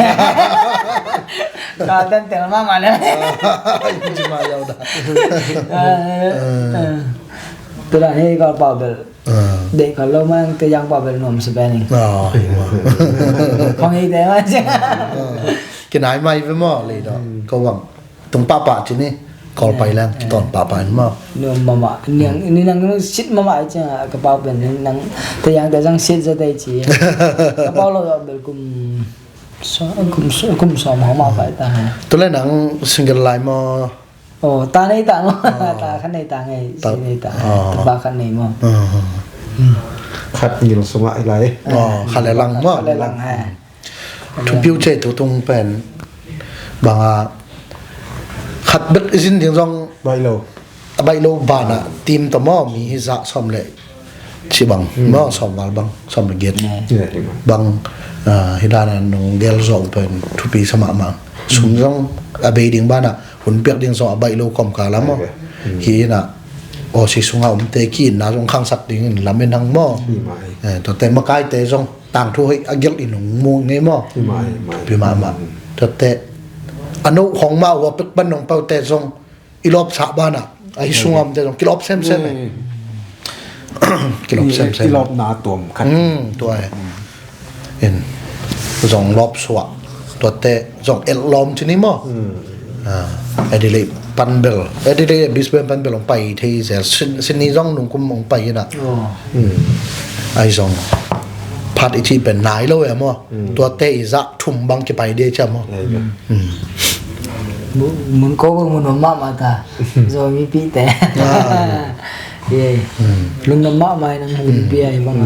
Ka dan tel ma ma le. In ci ma ya da. Ah, eh, eh. Tu dan he kol pau bel. Ah. Dei kol lo mang Teizang pau bel nuam se pen. Ah, hi ma. Kong hi te ma ci. Ah. Kinai mai ve maw le do. Ko wang. Tung pahpah ci ni, kol pai leng, kiton pahpah in maw. Nuam mahmah, niang, ni nang sit mahmah ai ciang a, ka pau pen, ni nang, Teizang, Teizang sit za tei ci. Ka pau lo bel kum, so, kum, so, kum sawm hawm a pai ta. Tu le nang single lai maw. Oh, ta nei ta maw. Oh. Ta khan nei ta ngei, ta, si nei ta. Oh. Ta ba khan nei maw. Oh. Hmm. Khat ngil sungah i lai. Aw, khat le lang maw. Khat le lang, eh. Thupiu cei tutung pen banga khat bek i zin ding zong baih lo. A baih lo banah team tawh maw, mi hi zah sawm le ci bang maw, sawm val bang, sawm le giat bang. Hi dana nong gel zawh pen thupi sa mahmah. Sum zong a bei ding banah hun piak ding zong a baih lo kawmkal a maw. Hi inah Aussie sunga omte ki-itna zong khangsak dingin lamen hang maw. Tuate makaite zong tangthu hoih a gelh in hong mu ngei maw. Thupi mahmah. Tuate a no khong mah ua pek pan nong paute zong i lawpsah banah ahi sunga omte zong kilawp semsem e. Kilawp semsem. I lawpna tuam khat. Tua e. In zong lawp suah. Tuate zong elh lawm ci ni maw. Adelaide pan bel, Adelaide Brisbane pan bel hong pai thei zel. Sydney zong nungkum hong pai inah. Ahi zong phat i cih pen nai lo e maw. Tuate i zah thum bang kipai dia cia maw. Mun ko bang mun om mahmah ta. Zo mi pite. Lungdam mahmah i nang hun pia i bang.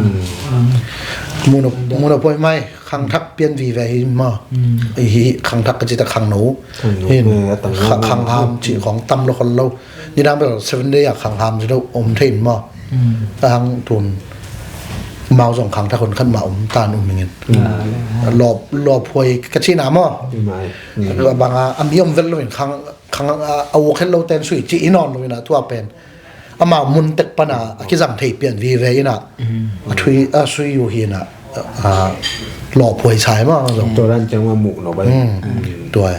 Mun a poi mai khangthak pian vive hi maw. Hi khangthak ka cita khangno. Hin khangham cih khong tam lo khol lo. Nidang bel seven day a khangham ci lo om thei in maw. Ahang tun mau zong khangthak hun khat mah om tan um ingin. Lawp lawphuai ka cihna maw. Banga a mi om vel loin khang khang a uk het lo ten sui ci i nawn lo inah tua pen. Amau mun tek pana a kizang thei pian vive inah a thui a sui uh hi inah lawphuai sai maw zong. Tua dan ciang mah muh nop ai. Tua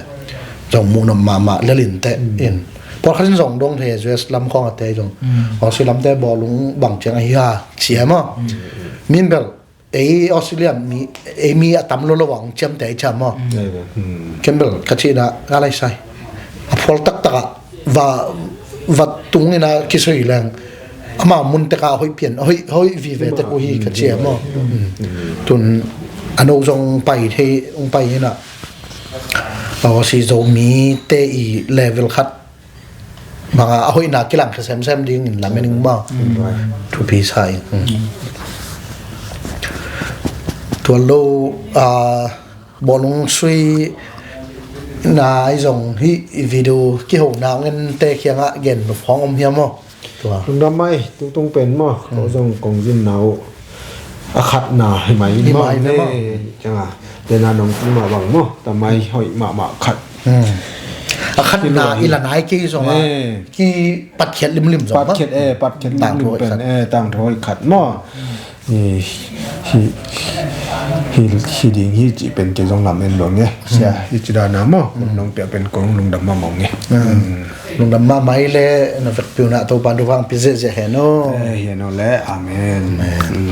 zong muh nop mahmah lelin teh in. Pawlkhat in zong dong thei U S lam khawng a te zong Aussie lamte bawlung bang ciang ahi ha cia maw. Min bel ei Australia mi, ei mi a tam lo lo a hong ciamte i ciam maw. Kembel ka cihna a lai sai a phual taktak ah va va tung ina kisoi leng ama mun teka hoih pian hoih hoih vive tek uh hi ka cia maw. Tun a no zong pai thei hong pai ina a Aussie Zomi te i level khat banga a hoihna kilangkhia semsem dingin lamen ing maw. Thupi sa ing. Tua lo a bawlung sui na i zong hi i video kihona ngente kiangah gen nop khawng om hiam maw. Lungdam mai tutung pen maw ko zong kong zin na uh. A khatna hi mai in maw. Cianga tena nong pi mah bang maw tamai hoih mahmah khat. A khatna i la nai kei zong a ki patkhiat limlim zong maw. Patkhiat e patkhiat limlim pen e tangthawi khat maw. Hi ding hi cih pen kei zong lam en lo nge sia hi ci dana maw. Nong piah pen kong lungdam mahmah nge. Lungdam mahmah i le na vekpiuna Topa nuvang pi ziahziah hen o. Hen o le amen.